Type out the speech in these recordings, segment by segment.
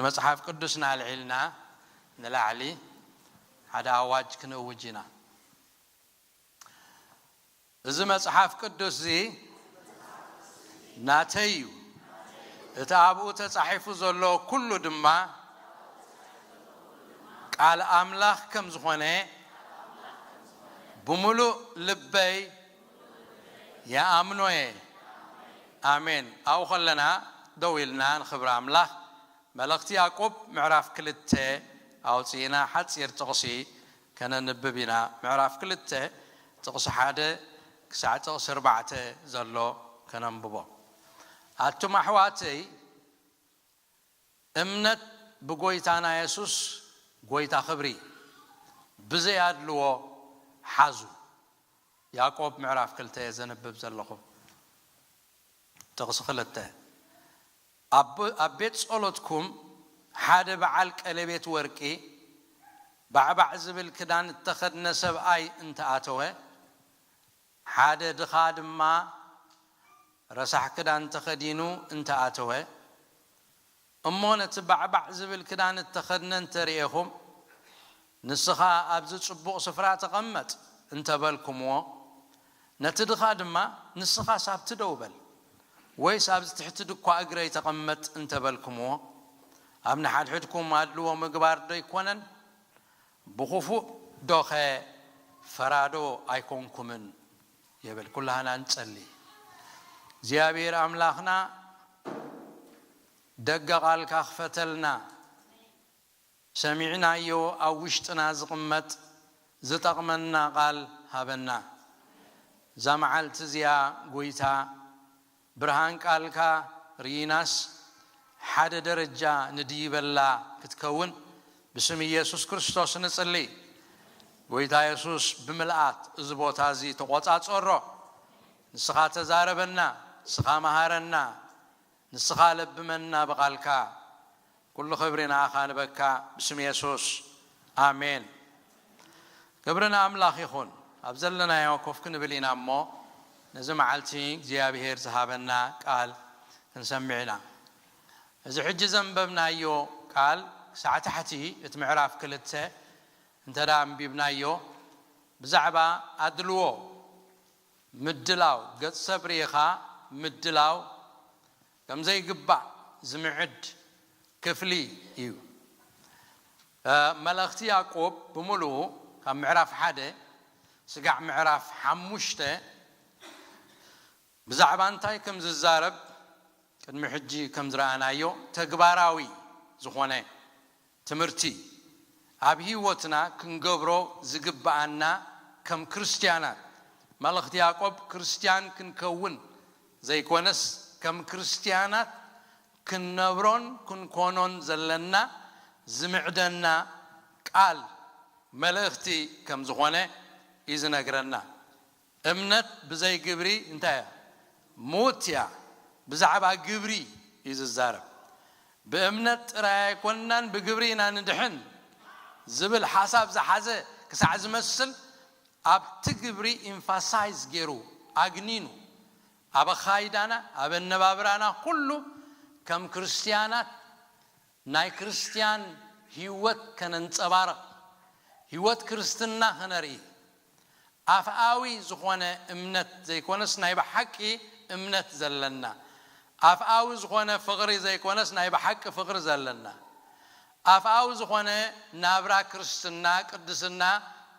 ንመጽሓፍ ቅዱስና ኣልዒልና ንላዕሊ ሓደ ኣዋጅ ክንእውጅ ኢና። እዚ መጽሓፍ ቅዱስ እዚ ናተይ እዩ። እቲ ኣብኡ ተጻሒፉ ዘሎ ኩሉ ድማ ቃል ኣምላኽ ከም ዝኾነ ብምሉእ ልበይ ይኣምኖ እየ። ኣሜን። ኣብኡ ከለና ደው ኢልና ንኽብሪ ኣምላኽ መልእኽቲ ያዕቆብ ምዕራፍ ክልተ ኣውፂእና ሓፂር ጥቕሲ ከነንብብ ኢና። ምዕራፍ ክልተ ጥቕሲ ሓደ ክሳዕ ጥቕሲ ኣርባዕተ ዘሎ ከነንብቦ። ኣቱም ኣሕዋተይ፣ እምነት ብጎይታና የሱስ ጎይታ ክብሪ ብዘይ ኣድልዎ ሓዙ። ያዕቆብ ምዕራፍ ክልተ እየ ዘንብብ ዘለኹ። ጥቕሲ ክልተ፣ ኣብ ኣብ ቤት ጸሎትኩም ሓደ በዓል ቀለቤት ወርቂ ባዕባዕ ዝብል ክዳን እተኸድነ ሰብኣይ እንተኣተወ፣ ሓደ ድኻ ድማ ረሳሕ ክዳን ተኸዲኑ እንተኣተወ፣ እሞ ነቲ ባዕባዕ ዝብል ክዳን እተኸድነ እንተርእኹም፣ ንስኻ ኣብዚ ጽቡቕ ስፍራ ተቐመጥ እንተበልኩምዎ፣ ነቲ ድኻ ድማ ንስኻስ ኣብቲ ደው በል፣ ወይስ ኣብዚ ትሕቲ ድኳ እግረይ ተቐመጥ እንተበልኩምዎ፣ ኣብ ንሓድሕድኩም ኣድልዎ ምግባር ዶ ኣይኮነን? ብኽፉእ ዶኸ ፈራዶ ኣይኮንኩምን? ይብል። ኩላህና ንጸሊ። እግዚኣብሔር ኣምላኽና ደገ ቃልካ ክፈተልና፣ ሰሚዕናዮ ኣብ ውሽጥና ዝቕመጥ ዝጠቕመና ቃል ሃበና። እዛ መዓልቲ እዚኣ ጎይታ ብርሃን ቃልካ ርኢናስ ሓደ ደረጃ ንድይበላ ክትከውን ብስም ኢየሱስ ክርስቶስ ንጽሊ። ጎይታ የሱስ ብምልኣት እዚ ቦታ እዚ ተቖጻጸሮ። ንስኻ ተዛረበና፣ ንስኻ መሃረና፣ ንስኻ ለብመና ብቓልካ። ኩሉ ክብሪ ንኣኻ ንበካ ብስም የሱስ ኣሜን። ክብሪ ንኣምላኽ ይኹን። ኣብ ዘለናዮ ኮፍ ክንብል ኢና እሞ ነዚ መዓልቲ እግዚኣብሔር ዝሃበና ቃል ክንሰምዕ ኢና። እዚ ሕጂ ዘንበብናዮ ቃል ክሳዕ ታሕቲ እቲ ምዕራፍ ክልተ እንተ ደኣ ኣንቢብናዮ ብዛዕባ ኣድልዎ ምድላው፣ ገጽ ሰብ ርኢኻ ምድላው ከም ዘይግባእ ዝምዕድ ክፍሊ እዩ። መልእኽቲ ያዕቆብ ብምሉኡ ካብ ምዕራፍ ሓደ ስጋዕ ምዕራፍ ሓሙሽተ ብዛዕባ እንታይ ከም ዝዛረብ ቅድሚ ሕጂ ከም ዝረኣናዮ ተግባራዊ ዝኾነ ትምህርቲ ኣብ ህይወትና ክንገብሮ ዝግብኣና ከም ክርስትያናት፣ መልእኽቲ ያዕቆብ ክርስትያን ክንከውን ዘይኮነስ ከም ክርስትያናት ክንነብሮን ክንኮኖን ዘለና ዝምዕደና ቃል መልእኽቲ ከም ዝኾነ እዩ ዝነግረና። እምነት ብዘይ ግብሪ እንታይ እያ? ምውት እያ። ብዛዕባ ግብሪ እዩ ዝዛረብ። ብእምነት ጥራይ ኣይኮንናን ብግብሪ ኢና ንድሕን ዝብል ሓሳብ ዝሓዘ ክሳዕ ዝመስል ኣብቲ ግብሪ ኢምፋሳይዝ ገይሩ ኣግኒኑ ኣብ ኣኻይዳና ኣብ ኣነባብራና ኩሉ ከም ክርስትያናት ናይ ክርስትያን ህይወት ከነንጸባርቕ ህይወት ክርስትና ከነርኢ ኣፍኣዊ ዝኾነ እምነት ዘይኮነስ ናይ ብሓቂ እምነት ዘለና ኣፍኣዊ ዝኾነ ፍቕሪ ዘይኮነስ ናይ ብሓቂ ፍቕሪ ዘለና ኣፍኣዊ ዝኾነ ናብራ ክርስትና ቅድስና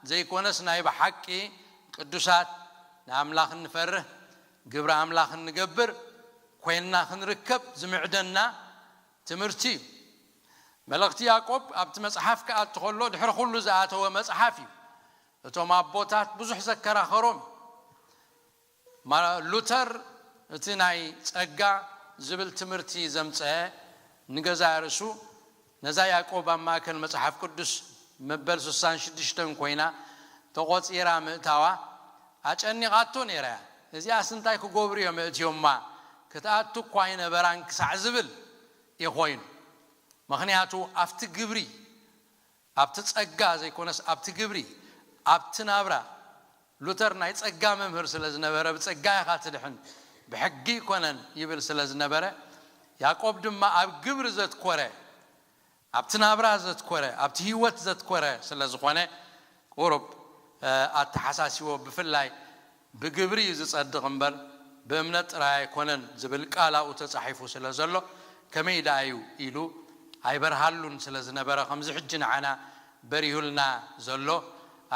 ዘይኮነስ ናይ ብሓቂ ቅዱሳት ንኣምላኽ እንፈርህ ግብሪ ኣምላኽ እንገብር ኮይንና ክንርከብ ዝምዕደና ትምህርቲ እዩ። መልእኽቲ ያዕቆብ ኣብቲ መጽሓፍ ክኣቱ ከሎ ድሕሪ ኩሉ ዝኣተወ መጽሓፍ እዩ። እቶም ኣቦታት ብዙሕ ዘከራኸሮም ሉተር እቲ ናይ ጸጋ ዝብል ትምህርቲ ዘምጸአ ንገዛ ርእሱ ነዛ ያዕቆብ ኣብ ማእከል መጽሓፍ ቅዱስ መበል ስሳን ሽዱሽተን ኮይና ተቖጺራ ምእታዋ ኣጨኒቓቶ ነይራ እያ። እዚኣስ እንታይ ክገብሩ እዮም እእትዮማ ክትኣቱ እኳ ኣይነበራን ክሳዕ ዝብል እዩ ኮይኑ። ምኽንያቱ ኣብቲ ግብሪ ኣብቲ ጸጋ ዘይኮነስ ኣብቲ ግብሪ ኣብቲ ናብራ ሉተር ናይ ጸጋ መምህር ስለ ዝነበረ ብጸጋ ኢኻ ትድሕን ብሕጊ ይኮነን ይብል ስለ ዝነበረ ያዕቆብ ድማ ኣብ ግብሪ ዘትኮረ ኣብቲ ናብራ ዘትኮረ፣ ኣብቲ ህይወት ዘትኮረ ስለ ዝኾነ፣ ቁሩብ ኣተሓሳሲቦ። ብፍላይ ብግብሪ እዩ ዝጸድቕ እምበር ብእምነት ጥራይ ኣይኮነን ዝብል ቃል ኣብኡ ተጻሒፉ ስለ ዘሎ፣ ከመይ ደኣ እዩ ኢሉ ኣይበርሃሉን ስለ ዝነበረ፣ ከምዚ ሕጂ ንዓና በሪሁልና ዘሎ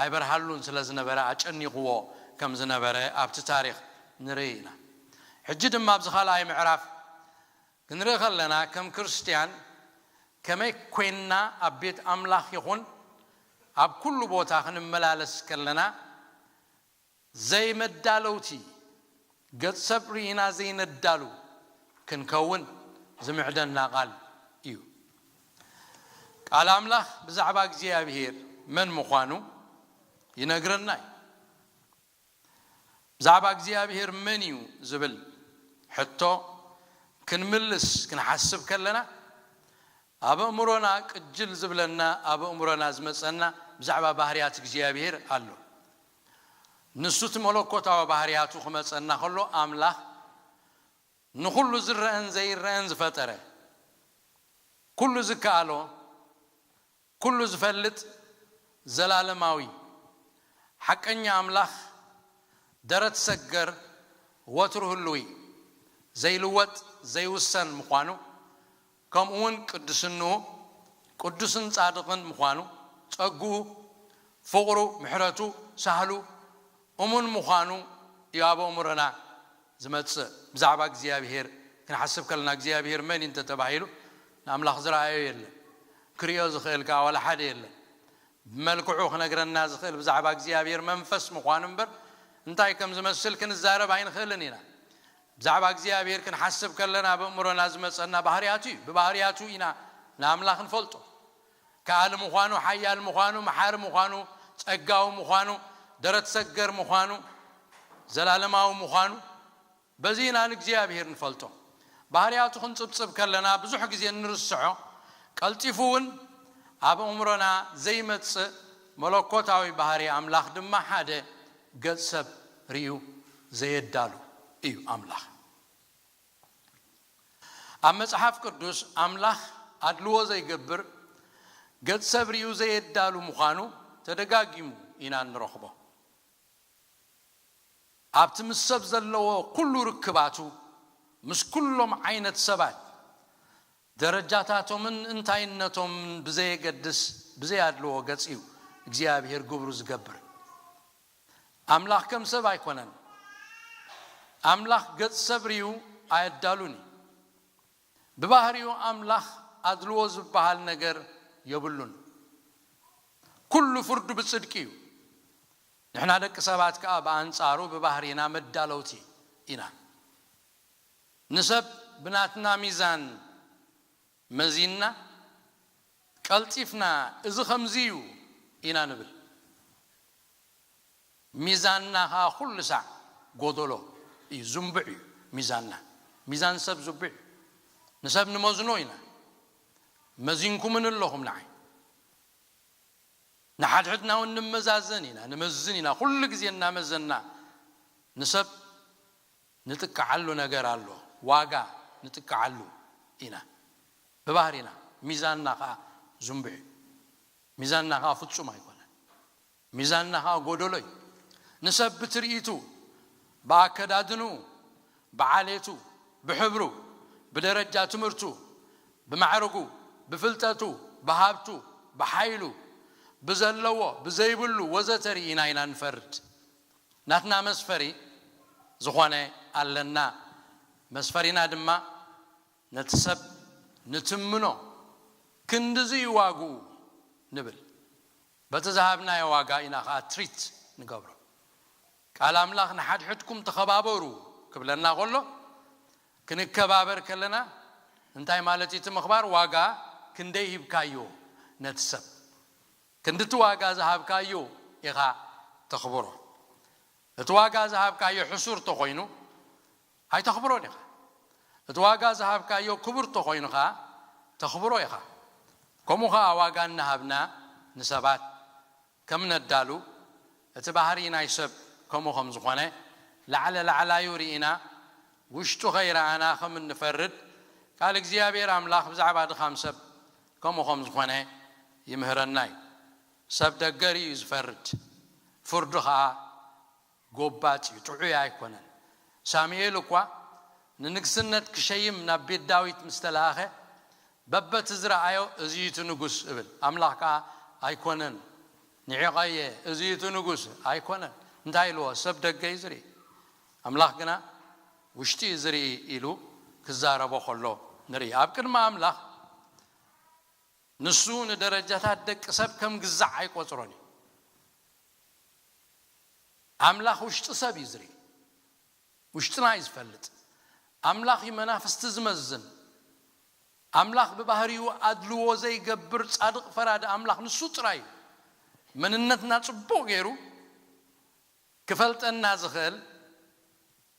ኣይበርሃሉን ስለ ዝነበረ ኣጨኒቕዎ ከም ዝነበረ ኣብቲ ታሪኽ ንርኢ ኢና። ሕጂ ድማ ኣብዚ ካልኣይ ምዕራፍ ክንርኢ ከለና፣ ከም ክርስትያን ከመይ ኮይንና ኣብ ቤት ኣምላኽ ይኹን ኣብ ኩሉ ቦታ ክንመላለስ ከለና ዘይመዳለውቲ፣ ገጽ ሰብ ርኢና ዘይነዳሉ ክንከውን ዝምዕደና ቃል እዩ። ቃል ኣምላኽ ብዛዕባ እግዚኣብሔር መን ምዃኑ ይነግረና እዩ። ብዛዕባ እግዚኣብሔር መን እዩ ዝብል ሕቶ ክንምልስ ክንሓስብ ከለና፣ ኣብ ኣእምሮና ቅጅል ዝብለና፣ ኣብ ኣእምሮና ዝመጸና ብዛዕባ ባህርያት እግዚኣብሔር ኣሎ። ንሱ እቲ መለኮታዊ ባህርያቱ ክመጸና ከሎ፣ ኣምላኽ ንኹሉ ዝረአን ዘይረአን ዝፈጠረ፣ ኩሉ ዝከኣሎ፣ ኩሉ ዝፈልጥ፣ ዘላለማዊ፣ ሓቀኛ ኣምላኽ፣ ደረት ሰገር፣ ወትሩ ህሉዊ፣ ዘይልወጥ፣ ዘይውሰን ምዃኑ፣ ከምኡ እውን ቅድስንኡ ቅዱስን ጻድቕን ምዃኑ፣ ጸግኡ፣ ፍቕሩ፣ ምሕረቱ፣ ሳህሉ እሙን ምዃኑ እዩ ኣብ ኣእምሮና ዝመጽእ። ብዛዕባ እግዚኣብሄር ክንሓስብ ከለና፣ እግዚኣብሄር መን እዩ እንተተባሂሉ፣ ንኣምላኽ ዝረኣዮ የለን። ክርእዮ ዝኽእል ከኣ ዋላ ሓደ የለን። ብመልክዑ ክነግረና ዝኽእል ብዛዕባ እግዚኣብሄር መንፈስ ምዃኑ እምበር፣ እንታይ ከም ዝመስል ክንዛረብ ኣይንኽእልን ኢና። ብዛዕባ እግዚኣብሄር ክንሓስብ ከለና፣ ኣብ ኣእምሮና ዝመጸና ባህርያቱ እዩ። ብባህርያቱ ኢና ንኣምላኽ ንፈልጦ። ከኣሊ ምዃኑ፣ ሓያል ምዃኑ፣ መሓሪ ምዃኑ፣ ጸጋዊ ምዃኑ፣ ደረት ሰገር ምዃኑ፣ ዘላለማዊ ምዃኑ፣ በዚ ኢና ንእግዚኣብሄር ንፈልጦ። ባህርያቱ ክንጽብጽብ ከለና ብዙሕ ግዜ እንርስዖ፣ ቀልጢፉ እውን ኣብ ኣእምሮና ዘይመጽእ መለኮታዊ ባህሪ ኣምላኽ ድማ ሓደ፣ ገጽ ሰብ ርእዩ ዘየዳሉ እዩ ኣምላኽ። ኣብ መጽሓፍ ቅዱስ ኣምላኽ ኣድልዎ ዘይገብር፣ ገጽ ሰብ ርእዩ ዘየዳሉ ምዃኑ ተደጋጊሙ ኢና እንረኽቦ። ኣብቲ ምስ ሰብ ዘለዎ ኩሉ ርክባቱ፣ ምስ ኩሎም ዓይነት ሰባት፣ ደረጃታቶምን እንታይነቶምን ብዘየገድስ፣ ብዘይ ኣድልዎ ገጽ እዩ እግዚኣብሄር ግብሩ ዝገብር። ኣምላኽ ከም ሰብ ኣይኮነን። ኣምላኽ ገጽ ሰብ ርእዩ ኣየዳሉን እዩ። ብባህሪኡ ኣምላኽ ኣድልዎ ዝበሃል ነገር የብሉን። ኩሉ ፍርዱ ብጽድቂ እዩ። ንሕና ደቂ ሰባት ከኣ ብኣንጻሩ ብባህሪና መዳለውቲ ኢና። ንሰብ ብናትና ሚዛን መዚንና፣ ቀልጢፍና፣ "እዚ ከምዚ እዩ" ኢና ንብል። ሚዛንና ከኣ ኩሉ ሳዕ ጎደሎ እዩ፣ ዝንቡዕ እዩ ሚዛንና። ሚዛን ሰብ ዝንቡዕ እዩ። ንሰብ ንመዝኖ ኢና። መዚንኩምኒ ኣለኹም ንዓይ። ንሓድሕድና እውን ንመዛዘን ኢና፣ ንመዝን ኢና። ኩሉ ግዜ እናመዘንና ንሰብ ንጥቅዓሉ ነገር ኣሎ፣ ዋጋ ንጥቅዓሉ ኢና። ብባህሪና ሚዛንና ከኣ ዝንቡዕ እዩ። ሚዛንና ከኣ ፍጹም ኣይኮነን። ሚዛንና ከኣ ጎደሎ እዩ። ንሰብ ብትርኢቱ፣ ብኣከዳድንኡ፣ ብዓሌቱ፣ ብሕብሩ፣ ብደረጃ ትምህርቱ፣ ብማዕርጉ፣ ብፍልጠቱ፣ ብሃብቱ፣ ብሓይሉ፣ ብዘለዎ፣ ብዘይብሉ ወዘተ ርኢና ኢና ንፈርድ። ናትና መስፈሪ ዝኾነ ኣለና። መስፈሪና ድማ ነቲ ሰብ ንትምኖ፣ ክንድዚ እዩ ዋግኡ ንብል። በቲ ዝሃብናዮ ዋጋ ኢና ኸኣ ትሪት ንገብሮ። ቃል ኣምላኽ "ንሓድሕድኩም ተኸባበሩ" ክብለና ከሎ፣ ክንከባበር ከለና እንታይ ማለት እዩ? እቲ ምኽባር ዋጋ ክንደይ ሂብካዮ ነቲ ሰብ? ክንድቲ ዋጋ ዝሃብካዮ ኢኻ ተኽብሮ። እቲ ዋጋ ዝሃብካዮ ሕሱር ተኾይኑ ኣይተኽብሮን ኢኻ። እቲ ዋጋ ዝሃብካዮ ክቡር ተኾይኑ ኸኣ ተኽብሮ ኢኻ። ከምኡ ኸኣ ዋጋ እናሃብና ንሰባት ከም ነዳሉ፣ እቲ ባህሪ ናይ ሰብ ከምኡ ከም ዝኾነ ላዕለ ላዕላዩ ርኢና፣ ውሽጡ ከይረኣና ከም እንፈርድ፣ ቃል እግዚኣብሔር ኣምላኽ ብዛዕባ ድኻም ሰብ ከምኡ ከም ዝኾነ ይምህረና እዩ። ሰብ ደገር እዩ ዝፈርድ፣ ፍርዱ ኸዓ ጎባጥ እዩ፣ ጥዑይ ኣይኮነን። ሳሙኤል እኳ ንንግስነት ክሸይም ናብ ቤት ዳዊት ምስ ተለኣኸ፣ በበቲ ዝረኣዮ፣ "እዚ እዩ እቲ ንጉስ" እብል። ኣምላኽ ከኣ፣ "ኣይኮነን፣ ንዒቐየ፣ እዚ እዩ እቲ ንጉስ፣ ኣይኮነን።" እንታይ ኢልዎ? ሰብ ደገ እዩ ዝርኢ፣ ኣምላኽ ግና ውሽጢ እዩ ዝርኢ ኢሉ ክዛረቦ ከሎ ንርኢ። ኣብ ቅድሚ ኣምላኽ ንሱ ንደረጃታት ደቂ ሰብ ከም ግዛዕ ኣይቆጽሮን እዩ። ኣምላኽ ውሽጢ ሰብ እዩ ዝርኢ፣ ውሽጥና እዩ ዝፈልጥ። ኣምላኽ እዩ መናፍስቲ ዝመዝን። ኣምላኽ ብባህሪኡ ኣድልዎ ዘይገብር ጻድቕ ፈራዲ ኣምላኽ ንሱ ጥራይ እዩ። መንነትና ጽቡቕ ገይሩ ክፈልጠና ዝኽእል፣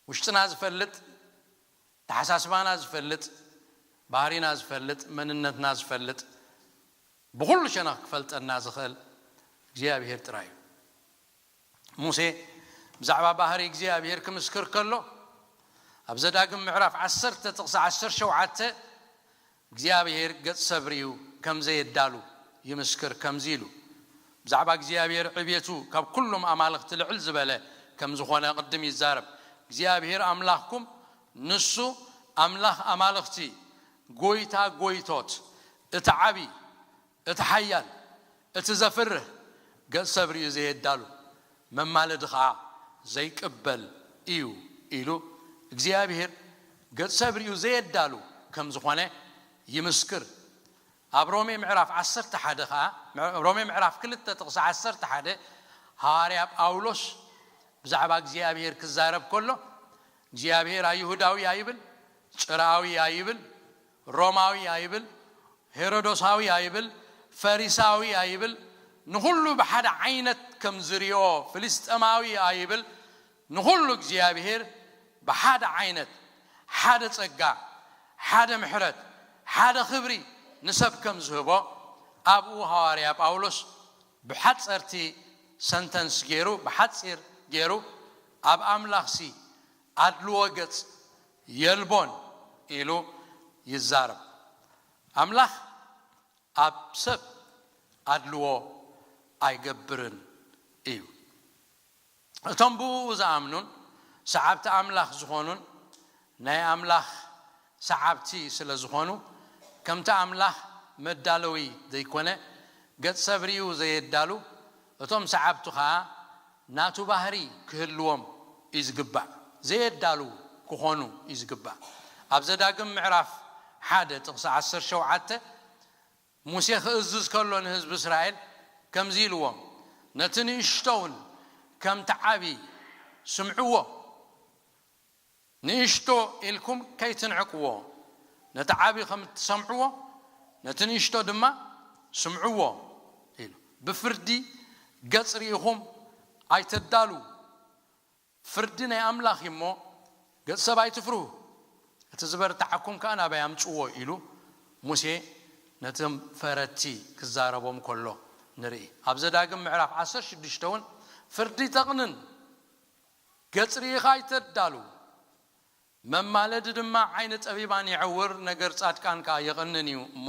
ውሽጥና ዝፈልጥ፣ ተሓሳስባና ዝፈልጥ፣ ባህሪና ዝፈልጥ፣ መንነትና ዝፈልጥ፣ ብኹሉ ሸነኽ ክፈልጠና ዝኽእል እግዚኣብሄር ጥራይ እዩ። ሙሴ ብዛዕባ ባህሪ እግዚኣብሄር ክምስክር ከሎ፣ ኣብ ዘዳግም ምዕራፍ ዓሰርተ ጥቕሲ ዓሰርተ ሸውዓተ እግዚኣብሄር ገጽ ሰብ ርእዩ ከም ዘየዳሉ ይምስክር፣ ከምዚ ኢሉ፣ ብዛዕባ እግዚኣብሄር ዕብየቱ ካብ ኩሎም ኣማልኽቲ ልዕል ዝበለ ከም ዝኾነ ቅድም ይዛረብ። እግዚኣብሄር ኣምላኽኩም ንሱ ኣምላኽ ኣማልኽቲ፣ ጎይታ ጎይቶት፣ እቲ ዓቢ፣ እቲ ሓያል፣ እቲ ዘፍርህ፣ ገጽ ሰብ ርእዩ ዘየዳሉ፣ መማለዲ ኸዓ ዘይቅበል እዩ ኢሉ እግዚኣብሄር ገጽ ሰብ ርእዩ ዘየዳሉ ከም ዝኾነ ይምስክር። ኣብ ሮሜ ምዕራፍ ዓሰርተ ሓደ ኸዓ፣ ሮሜ ምዕራፍ ክልተ ጥቕሲ ዓሰርተ ሓደ ሃዋርያ ጳውሎስ ብዛዕባ እግዚኣብሄር ክዛረብ ከሎ፣ እግዚኣብሄር ኣይሁዳዊ ኣይብል፣ ጭራዊ ኣይብል፣ ሮማዊ ኣይብል፣ ሄሮዶሳዊ ኣይብል፣ ፈሪሳዊ ኣይብል፣ ንኹሉ ብሓደ ዓይነት ከም ዝሪኦ ፍልስጤማዊ ኣይብል፣ ንኹሉ እግዚኣብሄር ብሓደ ዓይነት፣ ሓደ ጸጋ፣ ሓደ ምሕረት፣ ሓደ ክብሪ ንሰብ ከም ዝህቦ ኣብኡ ሃዋርያ ጳውሎስ ብሓጸርቲ ሰንተንስ ገይሩ፣ ብሓጺር ገይሩ፣ ኣብ ኣምላኽሲ ኣድልዎ ገጽ የልቦን ኢሉ ይዛረብ። ኣምላኽ ኣብ ሰብ ኣድልዎ ኣይገብርን እዩ። እቶም ብኡ ዝኣምኑን ሰዓብቲ ኣምላኽ ዝኾኑን ናይ ኣምላኽ ሰዓብቲ ስለ ዝኾኑ፣ ከምቲ ኣምላኽ መዳለዊ ዘይኮነ፣ ገጽ ሰብ ርእዩ ዘየዳሉ፣ እቶም ሰዓብቱ ኸኣ ናቱ ባህሪ ክህልዎም እዩ ዝግባእ፣ ዘየዳሉ ክኾኑ እዩ ዝግባእ። ኣብ ዘዳግም ምዕራፍ ሓደ ጥቕሲ ዓሰርተ ሸውዓተ፣ ሙሴ ክእዝዝ ከሎ ንህዝቢ እስራኤል ከምዚ ኢልዎም፣ "ነቲ ንእሽቶ እውን ከምቲ ዓቢ ስምዕዎ፣ ንእሽቶ ኢልኩም ከይትንዕቅዎ፣ ነቲ ዓቢ ከም እትሰምዕዎ፣ ነቲ ንእሽቶ ድማ ስምዕዎ" ኢሉ። ብፍርዲ ገጽ ርኢኹም ኣይተዳሉ፣ ፍርዲ ናይ ኣምላኽ እዩ እሞ፣ ገጽ ሰብ ኣይትፍርሁ፣ እቲ ዝበርትዓኩም ከኣ ናባይ ኣምጽዎ ኢሉ ሙሴ ነቶም ፈረድቲ ክዛረቦም ከሎ ንርኢ። ኣብ ዘዳግም ምዕራፍ ዓሰርተ ሽዱሽተ እውን፣ "ፍርዲ ተቕንን፣ ገጽ ርኢኻ ኣይተዳሉ፣ መማለዲ ድማ ዓይኒ ጠቢባን የዕውር፣ ነገር ጻድቃን ከኣ የቕንን እዩ እሞ፣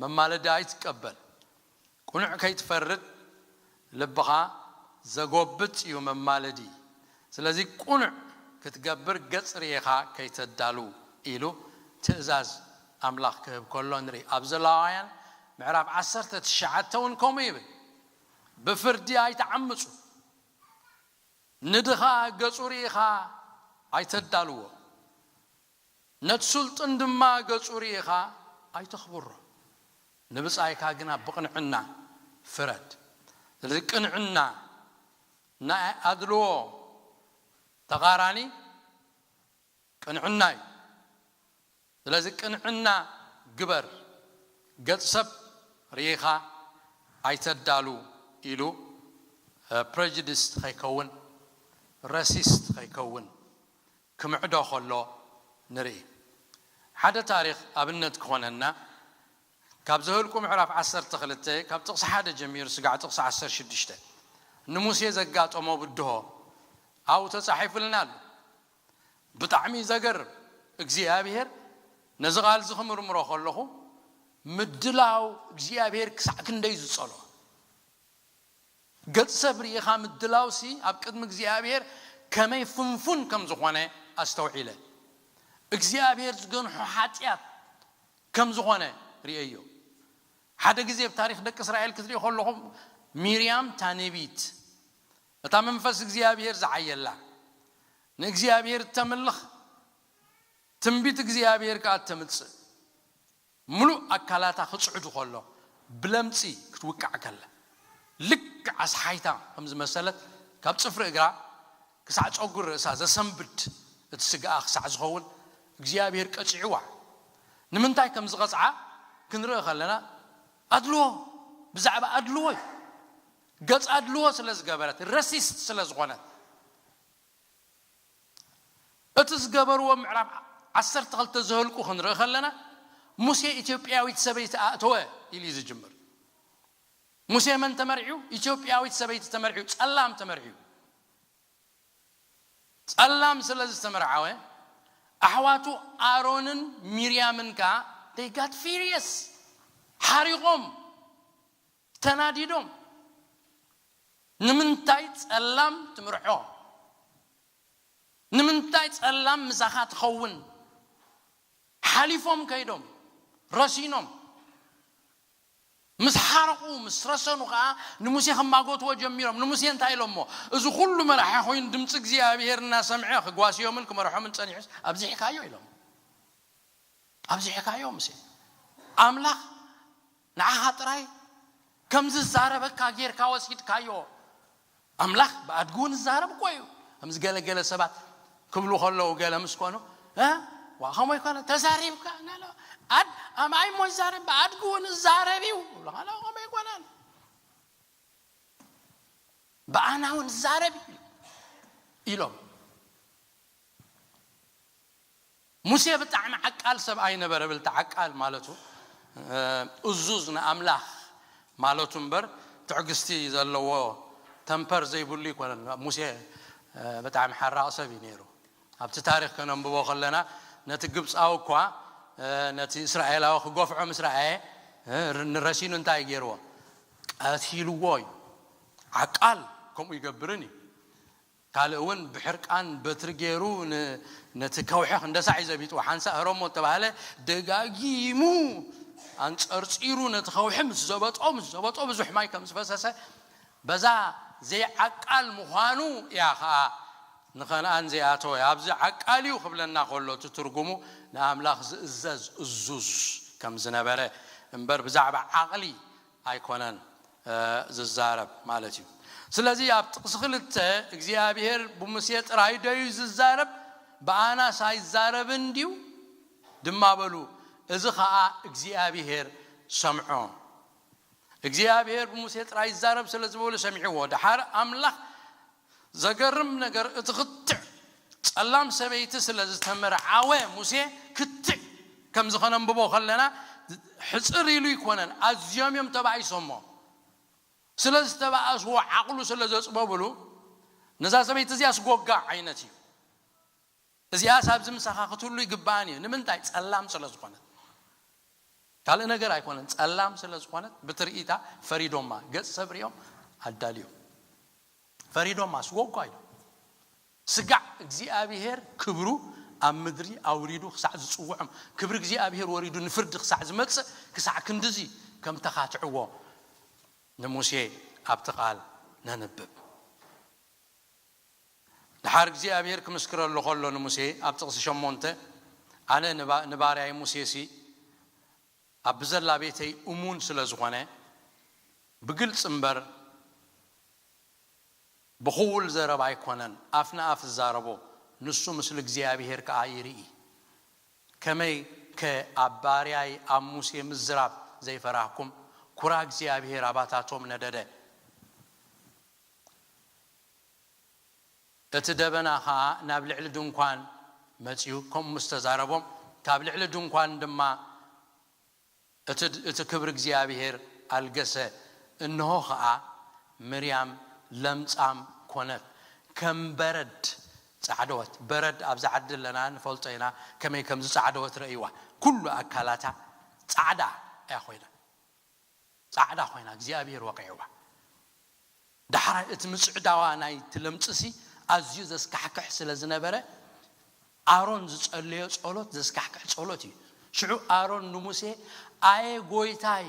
መማለዲ ኣይትቀበል። ቅኑዕ ከይትፈርድ ልብኻ ዘጎብጥ እዩ መማለዲ። ስለዚ ቅኑዕ ክትገብር ገጽ ርኢኻ ከይተዳሉ" ኢሉ ትእዛዝ ኣምላኽ ክህብ ከሎ ንርኢ። ኣብ ዘሌዋውያን ምዕራፍ ዓሰርተ ትሽዓተ እውን ከምኡ ይብል፣ "ብፍርዲ ኣይትዓምጹ፣ ንድኻ ገጹ ርኢኻ ኣይተዳልዎ፣ ነቲ ስልጡን ድማ ገጹ ርኢኻ ኣይተኽብሮ፣ ንብጻይካ ግና ብቕንዕና ፍረድ።" ስለዚ ቅንዕና፣ ናይ ኣድልዎ ተቓራኒ ቅንዕና እዩ። ስለዚ ቅንዕና ግበር፣ ገጽ ሰብ ርኢኻ ኣይተዳሉ ኢሉ፣ ፕሬጁዲስት ከይከውን፣ ረሲስት ከይከውን ክምዕዶ ከሎ ንርኢ። ሓደ ታሪኽ ኣብነት ክኾነና፣ ካብ ዘኍልቁ ምዕራፍ ዓሰርተ ክልተ፣ ካብ ጥቕሲ ሓደ ጀሚሩ ስጋዕ ጥቕሲ ዓሰርተ ሽዱሽተ፣ ንሙሴ ዘጋጠሞ ብድሆ ኣብኡ ተጻሒፉልና ኣሎ። ብጣዕሚ ዘገርም፣ እግዚኣብሄር ነዚ ቃል እዚ ክምርምሮ ከለኹ፣ ምድላው እግዚኣብሔር ክሳዕ ክንደይ ዝጸሎ። ገጽ ሰብ ርኢኻ ምድላውሲ ኣብ ቅድሚ እግዚኣብሔር ከመይ ፍንፉን ከም ዝኾነ ኣስተውዒለ። እግዚኣብሔር ዝገንሖ ሓጢኣት ከም ዝኾነ ርእየዮ። ሓደ ግዜ ኣብ ታሪኽ ደቂ እስራኤል ክትሪኦ ከለኹም፣ ሚርያም እታ ነቢት፣ እታ መንፈስ እግዚኣብሔር ዝዓየላ፣ ንእግዚኣብሔር እተምልኽ፣ ትንቢት እግዚኣብሔር ከኣ እተምጽእ፣ ምሉእ ኣካላታ ክጽዕዱ ከሎ፣ ብለምጺ ክትውቃዕ ከላ፣ ልክዕ ኣስሓይታ ከም ዝመሰለት፣ ካብ ጽፍሪ እግራ ክሳዕ ጸጉሪ ርእሳ ዘሰንብድ እቲ ስጋኣ ክሳዕ ዝኸውን እግዚኣብሔር ቀጺዕዋ። ንምንታይ ከም ዝቐጽዓ ክንርኢ ከለና፣ ኣድልዎ፣ ብዛዕባ ኣድልዎ እዩ። ገጽ ኣድልዎ ስለ ዝገበረት፣ ረሲስት ስለ ዝኾነት። እቲ ዝገበርዎ ምዕራፍ ዓሰርተ ክልተ ዘህልቁ ክንርኢ ከለና፣ ሙሴ ኢትዮጵያዊት ሰበይቲ ኣእተወ ኢሉ እዩ ዝጅምር። ሙሴ መን ተመርዒው? ኢትዮጵያዊት ሰበይቲ ተመርዒው፣ ጸላም ተመርዒው። ጸላም ስለ ዝተመርዓወ፣ ኣሕዋቱ ኣሮንን ሚርያምን ከኣ they got furious፣ ሓሪቖም፣ ተናዲዶም። ንምንታይ ጸላም ትምርዖ? ንምንታይ ጸላም ምሳኻ ትኸውን? ሓሊፎም ከይዶም፣ ረሲኖም። ምስ ሓረቑ፣ ምስ ረሰኑ ኸኣ ንሙሴ ክማጎትዎ ጀሚሮም። ንሙሴ እንታይ ኢሎሞ? እዚ ኩሉ መራሒ ኮይኑ ድምፂ እግዚኣብሔር እናሰምዐ ክጓስዮምን ክመርሖምን ጸኒሑስ ኣብዚሕካዮ ኢሎም። ኣብዚሕካዮ ሙሴ። ኣምላኽ ንዓኻ ጥራይ ከም ዝዛረበካ ጌርካ ወሲድካዮ። ኣምላኽ ብኣድጊ እውን ዝዛረብ እኮ እዩ። ከምዚ ገለ ገለ ሰባት ክብሉ ከለዉ፣ ገለ ምስ ኮኑ፣ "እ? ዋ፣ ከምኡ ኣይኮነ፣ ተዛሪብካ?" እናለ፣ "ኣድ-፣ ኣምኣይ እሞ ይዛረብ፣ ብኣድጊ እውን ዝዛረብ እዩ" ይብሉ። "ኣነ ከምኡ ኣይኮነን፣ ብኣና እውን ዝዛረብ እዩ" ኢሎም። ሙሴ ብጣዕሚ ዓቃል ሰብኣይ ነበረ። ብልቲ ዓቃል ማለቱ፣ እ፣ እዙዝ ንኣምላኽ ማለቱ እምበር፣ ትዕግስቲ ዘለዎ ተምፐር ዘይብሉ ይኮነን። ሙሴ፣ እ፣ ብጣዕሚ ሓራቕ ሰብ እዩ ነይሩ። ኣብቲ ታሪኽ ከነንብቦ ከለና፣ ነቲ ግብፃዊ እኳ፣ እ፣ ነቲ እስራኤላዊ ክገፍዖ ምስ ረኣየ፣ እ፣ ንረሲኑ እንታይ ገይርዎ? ቀቲልዎ እዩ። ዓቃል ከምኡ ይገብርን እዩ። ካልእ እውን ብሕርቃን በትሪ ገይሩ ን-፣ ነቲ ከውሒ ክንደሳዕ እዩ ዘቢጥዎ። ሓንሳእ ህረሞ እተባህለ ደጋጊሙ ኣንጸርጺሩ ነቲ ከውሒ ምስ ዘበጦ፣ ምስ ዘበጦ ብዙሕ ማይ ከም ዝፈሰሰ፣ በዛ ዘይዓቃል ምዃኑ እያ ኸኣ ንኸነኣን ዘይኣተወ። ኣብዚ ዓቃል እዩ ክብለና ከሎ እቲ ትርጉሙ ንኣምላኽ ዝእዘዝ እዙዝ ከም ዝነበረ እምበር ብዛዕባ ዓቕሊ ኣይኮነን፣ እ፣ ዝዛረብ ማለት እዩ። ስለዚ ኣብ ጥቕሲ ክልተ እግዚኣብሔር ብሙሴ ጥራይ ደዩ ዝዛረብ፣ ብኣናስ ኣይዛረብን ድዩ? ድማ በሉ፣ እዚ ኸኣ እግዚኣብሔር ሰምዖ። እግዚኣብሔር ብሙሴ ጥራይ ይዛረብ ስለ ዝበሉ ሰሚዕዎ። ደሓር ኣምላኽ ዘገርም ነገር፣ እቲ ክትዕ ጸላም ሰበይቲ ስለ ዝተመርዓወ ሙሴ ክትዕ ከም ዝኸነንብቦ ከለና፣ ሕጽር ኢሉ ይኮነን፣ ኣዝዮም እዮም ተባኢሶሞ። ስለ ዝተባኣስዎ፣ ዓቕሉ ስለ ዘጽበብሉ፣ ነዛ ሰበይቲ እዚኣ ስጎጋ ዓይነት እዩ። እዚኣስ ኣብዚ ምሳኻ ክትህሉ ይግባኣን እዩ። ንምንታይ? ጸላም ስለ ዝኾነት። ካልእ ነገር ኣይኮነን። ጸላም ስለ ዝኾነት ብትርኢታ ፈሪዶማ። ገጽ ሰብ ሪኦም ኣዳልዮም። ፈሪዶማ፣ ስጎጓ ኢሎም። ስጋዕ እግዚኣብሔር ክብሩ ኣብ ምድሪ ኣውሪዱ ክሳዕ ዝጽውዖም፣ ክብሪ እግዚኣብሔር ወሪዱ ንፍርዲ ክሳዕ ዝመጽእ፣ ክሳዕ ክንድዚ ከም ተኻትዕዎ ንሙሴ ኣብቲ ቃል ነንብብ። ደሓር እግዚኣብሔር ክምስክረሉ ከሎ ንሙሴ ኣብ ጥቕሲ ሸሞንተ፣ ኣነ ንባ-፣ ንባርያይ ሙሴሲ ኣብ ብዘላ ቤተይ እሙን ስለ ዝኾነ፣ ብግልጺ እምበር ብኽውል ዘረባ ኣይኮነን፣ ኣፍ ንኣፍ ዝዛረቦ፣ ንሱ ምስሊ እግዚኣብሔር ከኣ ይርኢ። ከመይ ከ ኣብ ባርያይ ኣብ ሙሴ ምዝራብ ዘይፈራህኩም? ኩራ እግዚኣብሔር ኣባታቶም ነደደ። እቲ ደበና ኸኣ ናብ ልዕሊ ድንኳን መጺኡ፣ ከምኡ ምስ ተዛረቦም፣ ካብ ልዕሊ ድንኳን ድማ እቲ፣ እቲ ክብሪ እግዚኣብሔር ኣልገሰ። እንሆ ኸኣ ምርያም ለምጻም ኮነት፣ ከም በረድ ጻዕደወት። በረድ ኣብዚ ዓዲ ኣለና፣ ንፈልጦ ኢና፣ ከመይ ከም ዝጻዕደወት ረእይዋ። ኩሉ ኣካላታ ጻዕዳ እያ ኮይና፣ ጻዕዳ ኮይና እግዚኣብሔር ወቂዕዋ። ዳሕራይ እቲ ምጽዕዳዋ ናይ ትለምጽሲ ኣዝዩ ዘስካሕክሕ ስለ ዝነበረ፣ ኣሮን ዝጸለዮ ጸሎት ዘስካሕክሕ ጸሎት እዩ። ሽዑ ኣሮን ንሙሴ፣ ኣየ ጎይታይ፣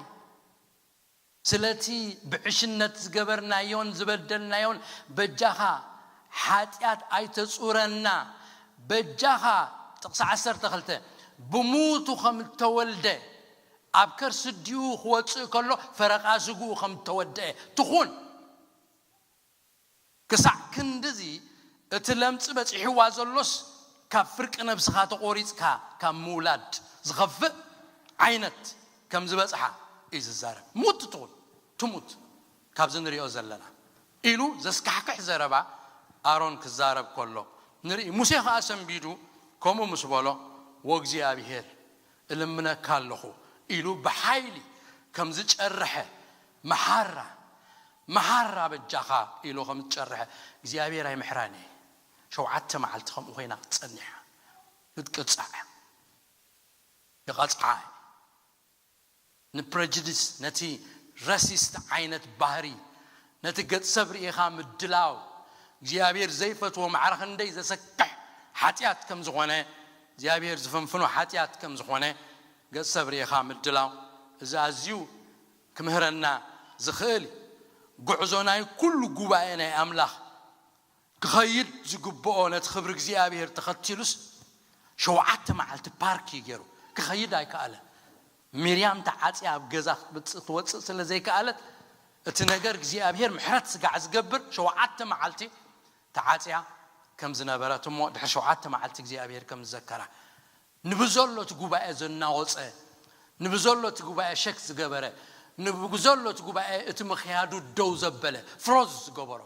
ስለቲ ብዕሽነት ዝገበርናዮን ዝበደልናዮን በጃኻ ሓጢኣት ኣይተጹረና፣ በጃኻ። ጥቕሲ ዓሰርተ ክልተ፣ ብሙቱ ከም እተወልደ፣ ኣብ ከርሲ ኣዲኡ ክወጽእ ከሎ ፈረቓ ስግኡ ከም እተወድአ ትኹን። ክሳዕ ክንድዚ እቲ ለምጺ በጺሕዋ ዘሎስ፣ ካብ ፍርቂ ነብስኻ ተቖሪጽካ ካብ ምውላድ ዝኸፍእ ዓይነት ከም ዝበጽሓ እዩ ዝዛረብ። ሙት ትኹን፣ ትሙት፣ ካብዚ ንሪኦ ዘለና ኢሉ ዘስካሕክሕ ዘረባ ኣሮን ክዛረብ ከሎ ንርኢ። ሙሴ ኸኣ ሰንቢዱ ከምኡ ምስ በሎ፣ ወእግዚኣብሔር እልምነካ ኣለኹ ኢሉ ብሓይሊ ከም ዝጨርሐ፣ መሓራ፣ መሓራ በጃኻ ኢሉ ከም ዝጨርሐ፣ እግዚኣብሔር ኣይምሕራን እየ። ሸውዓተ መዓልቲ ከምኡ ኮይና ክትጸኒሕ እያ። ክትቅጻዕ እያ። ይቐጽዓ እያ። ንፕረጅዲስ፣ ነቲ ረሲስት ዓይነት ባህሪ፣ ነቲ ገጽ ሰብ ርኢኻ ምድላው፣ እግዚኣብሔር ዘይፈትዎ ማዕረ ክንደይ ዘሰክሕ ሓጢኣት ከም ዝኾነ፣ እግዚኣብሔር ዝፍንፍኖ ሓጢኣት ከም ዝኾነ ገጽ ሰብ ርኢኻ ምድላው፣ እዚ ኣዝዩ ክምህረና ዝኽእል እዩ። ጉዕዞ ናይ ኩሉ ጉባኤ ናይ ኣምላኽ ክኸይድ ዝግብኦ ነቲ ክብሪ እግዚኣብሔር ተኸቲሉስ፣ ሸውዓተ መዓልቲ ፓርክ እዩ ገይሩ። ክኸይድ ኣይከኣለን። ሚርያም ተዓጽያ ኣብ ገዛ ክትምጽእ፣ ክትወጽእ ስለ ዘይከኣለት፣ እቲ ነገር እግዚኣብሔር ምሕረት ስጋዕ ዝገብር ሸውዓተ መዓልቲ ተዓጽያ ከም ዝነበረት እሞ፣ ድሕሪ ሸውዓተ መዓልቲ እግዚኣብሔር ከም ዝዘከራ፣ ንብዘሎ እቲ ጉባኤ ዘናወጸ፣ ንብዘሎ እቲ ጉባኤ ሸክ ዝገበረ፣ ንብዘሎ እቲ ጉባኤ እቲ ምኽያዱ ደው ዘበለ፣ ፍሮዝ ዝገበሮ፣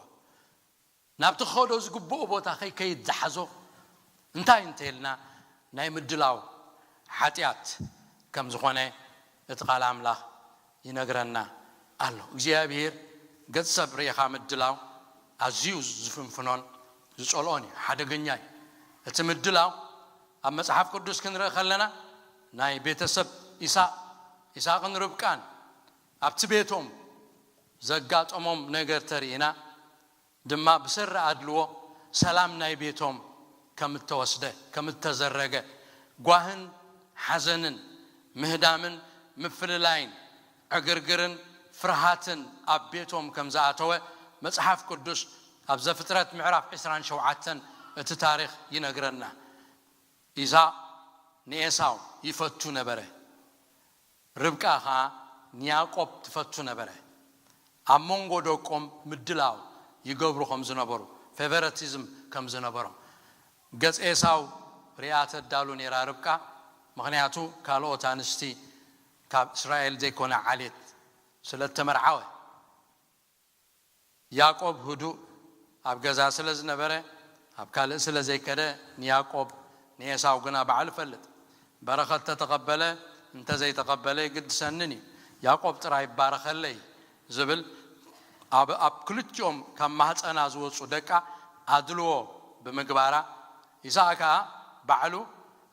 ናብቲ ክኸዶ ዝግብኦ ቦታ ከይከይድ ዝሓዞ እንታይ እንተኢልና፣ ናይ ምድላው ሓጢኣት ከም ዝኾነ እቲ ቃል ኣምላኽ ይነግረና ኣሎ። እግዚኣብሔር ገጽ ሰብ ርኢኻ ምድላው ኣዝዩ ዝፍንፍኖን ዝጸልኦን እዩ፣ ሓደገኛ እዩ። እቲ ምድላው ኣብ መጽሓፍ ቅዱስ ክንርኢ ከለና፣ ናይ ቤተሰብ ኢሳቅ፣ ኢሳቅን ርብቃን ኣብቲ ቤቶም ዘጋጠሞም ነገር ተርኢና፣ ድማ ብሰሪ ኣድልዎ ሰላም ናይ ቤቶም ከም እተወስደ፣ ከም እተዘረገ፣ ጓህን ሓዘንን፣ ምህዳምን ምፍልላይን፣ ዕግርግርን ፍርሃትን ኣብ ቤቶም ከም ዝኣተወ መጽሓፍ ቅዱስ ኣብ ዘፍጥረት ምዕራፍ ዕስራን ሸውዓተን እቲ ታሪኽ ይነግረና። ኢሳቅ ንኤሳው ይፈቱ ነበረ። ርብቃ ኸኣ ንያዕቆብ ትፈቱ ነበረ። ኣብ መንጎ ደቆም ምድላው ይገብሩ ከም ዝነበሩ፣ ፌቨረቲዝም ከም ዝነበሮም፣ ገጽ ኤሳው ርኣ ተዳሉ ነይራ ርብቃ፣ ምኽንያቱ ካልኦት ኣንስቲ ካብ እስራኤል ዘይኮነ ዓሌት ስለ እተመርዓወ። ያዕቆብ ህዱእ ኣብ ገዛ ስለ ዝነበረ፣ ኣብ ካልእ ስለ ዘይከደ፣ ንያዕቆብ ንኤሳው ግና ባዕሉ ፈልጥ። በረኸት ተተቐበለ፣ እንተዘይተቐበለ ይግድሰንን እዩ። ያዕቆብ ጥራይ ይባረኸለይ ዝብል፣ ኣብ፣ ኣብ ክልቲኦም ካብ ማህፀና ዝወፁ ደቃ ኣድልዎ ብምግባራ፣ ይስሐቅ ከኣ ባዕሉ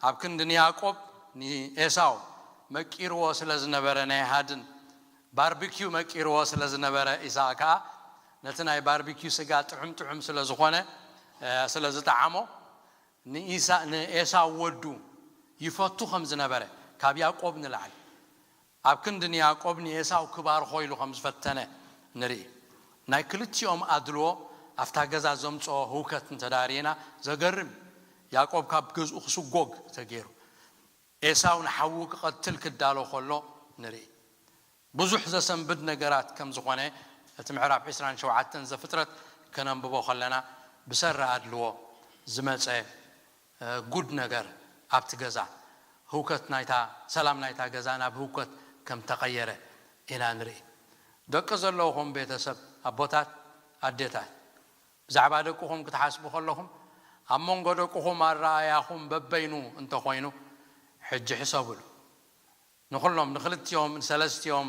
ኣብ ክንዲ ንያዕቆብ ንኤሳው መቂርዎ ስለ ዝነበረ፣ ናይ ሃድን ባርቢኪው መቂርዎ ስለ ዝነበረ፣ ይስሐቅ ከኣ ነቲ ናይ ባርቢኪው ስጋ ጥዑም ጥዑም ስለ ዝኾነ፣ እ፣ ስለ ዝጠዓሞ፣ ንኢሳ-፣ ንኤሳው ወዱ ይፈቱ ከም ዝነበረ፣ ካብ ያዕቆብ ንላዕሊ ኣብ ክንዲ ንያዕቆብ ንኤሳው ክባርኾ ኢሉ ከም ዝፈተነ ንርኢ። ናይ ክልቲኦም ኣድልዎ ኣብታ ገዛ ዘምጽኦ ህውከት እንተዳሪና ዘገርም እዩ። ያዕቆብ ካብ ገዝኡ ክስጎግ ተገይሩ፣ ኤሳው ንሓዉ ክቐትል ክዳሎ ከሎ ንርኢ። ብዙሕ ዘሰንብድ ነገራት ከም ዝኾነ እቲ ምዕራፍ ዕስራን ሸውዓተን ዘፍጥረት ከነንብቦ ከለና፣ ብሰሪ ኣድልዎ ዝመጸ፣ እ፣ ጉድ ነገር ኣብቲ ገዛ፣ ህውከት ናይታ፣ ሰላም ናይታ ገዛ ናብ ህውከት ከም ተቐየረ ኢና ንርኢ። ደቂ ዘለውኹም ቤተሰብ፣ ኣቦታት፣ ኣዴታት፣ ብዛዕባ ደቅኹም ክትሓስቡ ከለኹም፣ ኣብ መንጎ ደቅኹም ኣረኣእያኹም በበይኑ እንተኾይኑ፣ ሕጂ ሕሰቡሉ። ንኹሎም፣ ንኽልቲኦም፣ ንሰለስቲኦም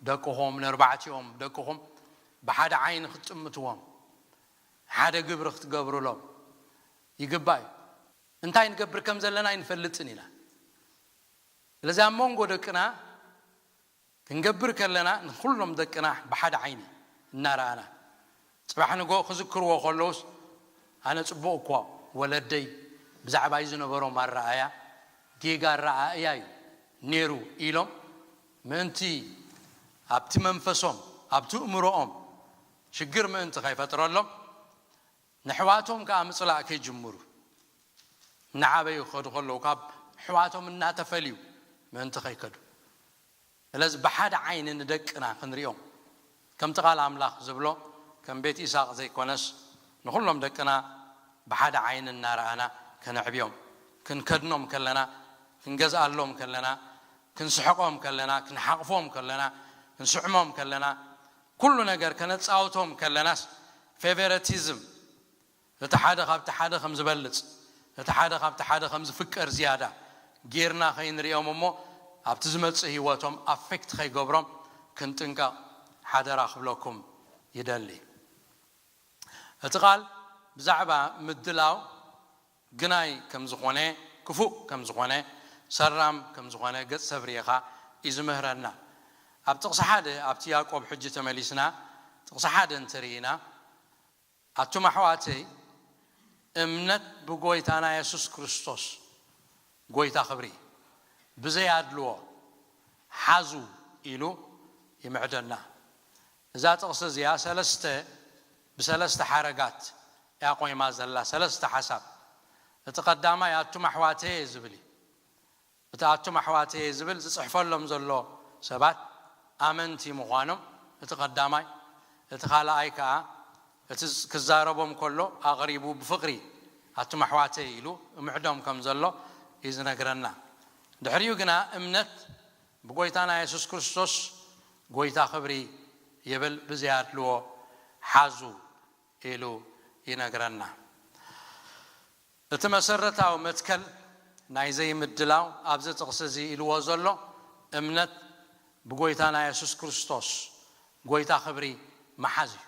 ደቅኹም፣ ንኣርባዕቲኦም ደቅኹም ብሓደ ዓይኒ ክትጥምትዎም፣ ሓደ ግብሪ ክትገብሩሎም ይግባእ እዩ። እንታይ ንገብር ከም ዘለና ኣይንፈልጥን ኢና። ስለዚ ኣብ መንጎ ደቅና ክንገብር ከለና ንኹሎም ደቅና ብሓደ ዓይኒ እናረኣና፣ ጽባሕ ንጎ ክዝክርዎ ከለውስ፣ ኣነ ጽቡቕ እኮ ወለደይ ብዛዕባይ ዝነበሮም ኣረኣእያ ጌጋ ኣረኣእያ እዩ ነይሩ ኢሎም፣ ምእንቲ ኣብቲ መንፈሶም፣ ኣብቲ እምሮኦም ሽግር ምእንቲ ከይፈጥረሎም፣ ንሕዋቶም ከኣ ምጽላእ ከይጅምሩ፣ እናዓበዩ ክኸዱ ከለዉ ካብ ኣሕዋቶም እናተፈልዩ ምእንቲ ከይከዱ። ስለዚ ብሓደ ዓይኒ ንደቅና ክንሪኦም፣ ከምቲ ቃል ኣምላኽ ዝብሎ፣ ከም ቤት ኢሳቕ ዘይኮነስ ንኹሎም ደቅና ብሓደ ዓይኒ እናረኣና ከነዕብዮም፣ ክንከድኖም ከለና፣ ክንገዝኣሎም ከለና፣ ክንስሕቆም ከለና፣ ክንሓቕፎም ከለና፣ ክንስዕሞም ከለና፣ ኩሉ ነገር ከነጻውቶም ከለናስ፣ ፌቨረቲዝም፣ እቲ ሓደ ካብቲ ሓደ ከም ዝበልጽ፣ እቲ ሓደ ካብቲ ሓደ ከም ዝፍቀር ዝያዳ ጌርና ከይንሪኦም እሞ፣ ኣብቲ ዝመጽእ ህይወቶም ኣፌክት ከይገብሮም ክንጥንቀቕ ሓደራ ክብለኩም ይደሊ። እቲ ቃል ብዛዕባ ምድላው ግናይ ከም ዝኾነ፣ ክፉእ ከም ዝኾነ፣ ሰራም ከም ዝኾነ ገጽ ሰብ ርኢኻ እዩ ዝምህረና። ኣብ ጥቕሲ ሓደ፣ ኣብቲ ያዕቆብ ሕጂ ተመሊስና ጥቕሲ ሓደ እንተርኢና፣ ኣቱም ኣሕዋተይ፣ እምነት ብጎይታና የሱስ ክርስቶስ ጎይታ ክብሪ ብዘይ ኣድልዎ ሓዙ ኢሉ ይምዕደና። እዛ ጥቕሲ እዚኣ ሰለስተ፣ ብሰለስተ ሓረጋት እያ ቆይማ ዘላ፣ ሰለስተ ሓሳብ። እቲ ቀዳማይ ኣቱም ኣሕዋተይ ዝብል እዩ። እቲ ኣቱም ኣሕዋተይ ዝብል ዝጽሕፈሎም ዘሎ ሰባት ኣመንቲ ምዃኖም እቲ ቀዳማይ፣ እቲ ካልኣይ ከኣ እቲ ክዛረቦም ከሎ ኣቕሪቡ ብፍቕሪ ኣቱም ኣሕዋተይ ኢሉ እምዕዶም ከም ዘሎ እዩ ዝነግረና። ድሕሪኡ ግና እምነት ብጎይታና የሱስ ክርስቶስ ጎይታ ክብሪ ይብል ብዘይ ኣድልዎ ሓዙ ኢሉ ይነግረና። እቲ መሰረታዊ መትከል ናይ ዘይምድላው ኣብዚ ጥቕሲ እዚ ኢልዎ ዘሎ እምነት ብጎይታና የሱስ ክርስቶስ ጎይታ ክብሪ ምሓዝ እዩ።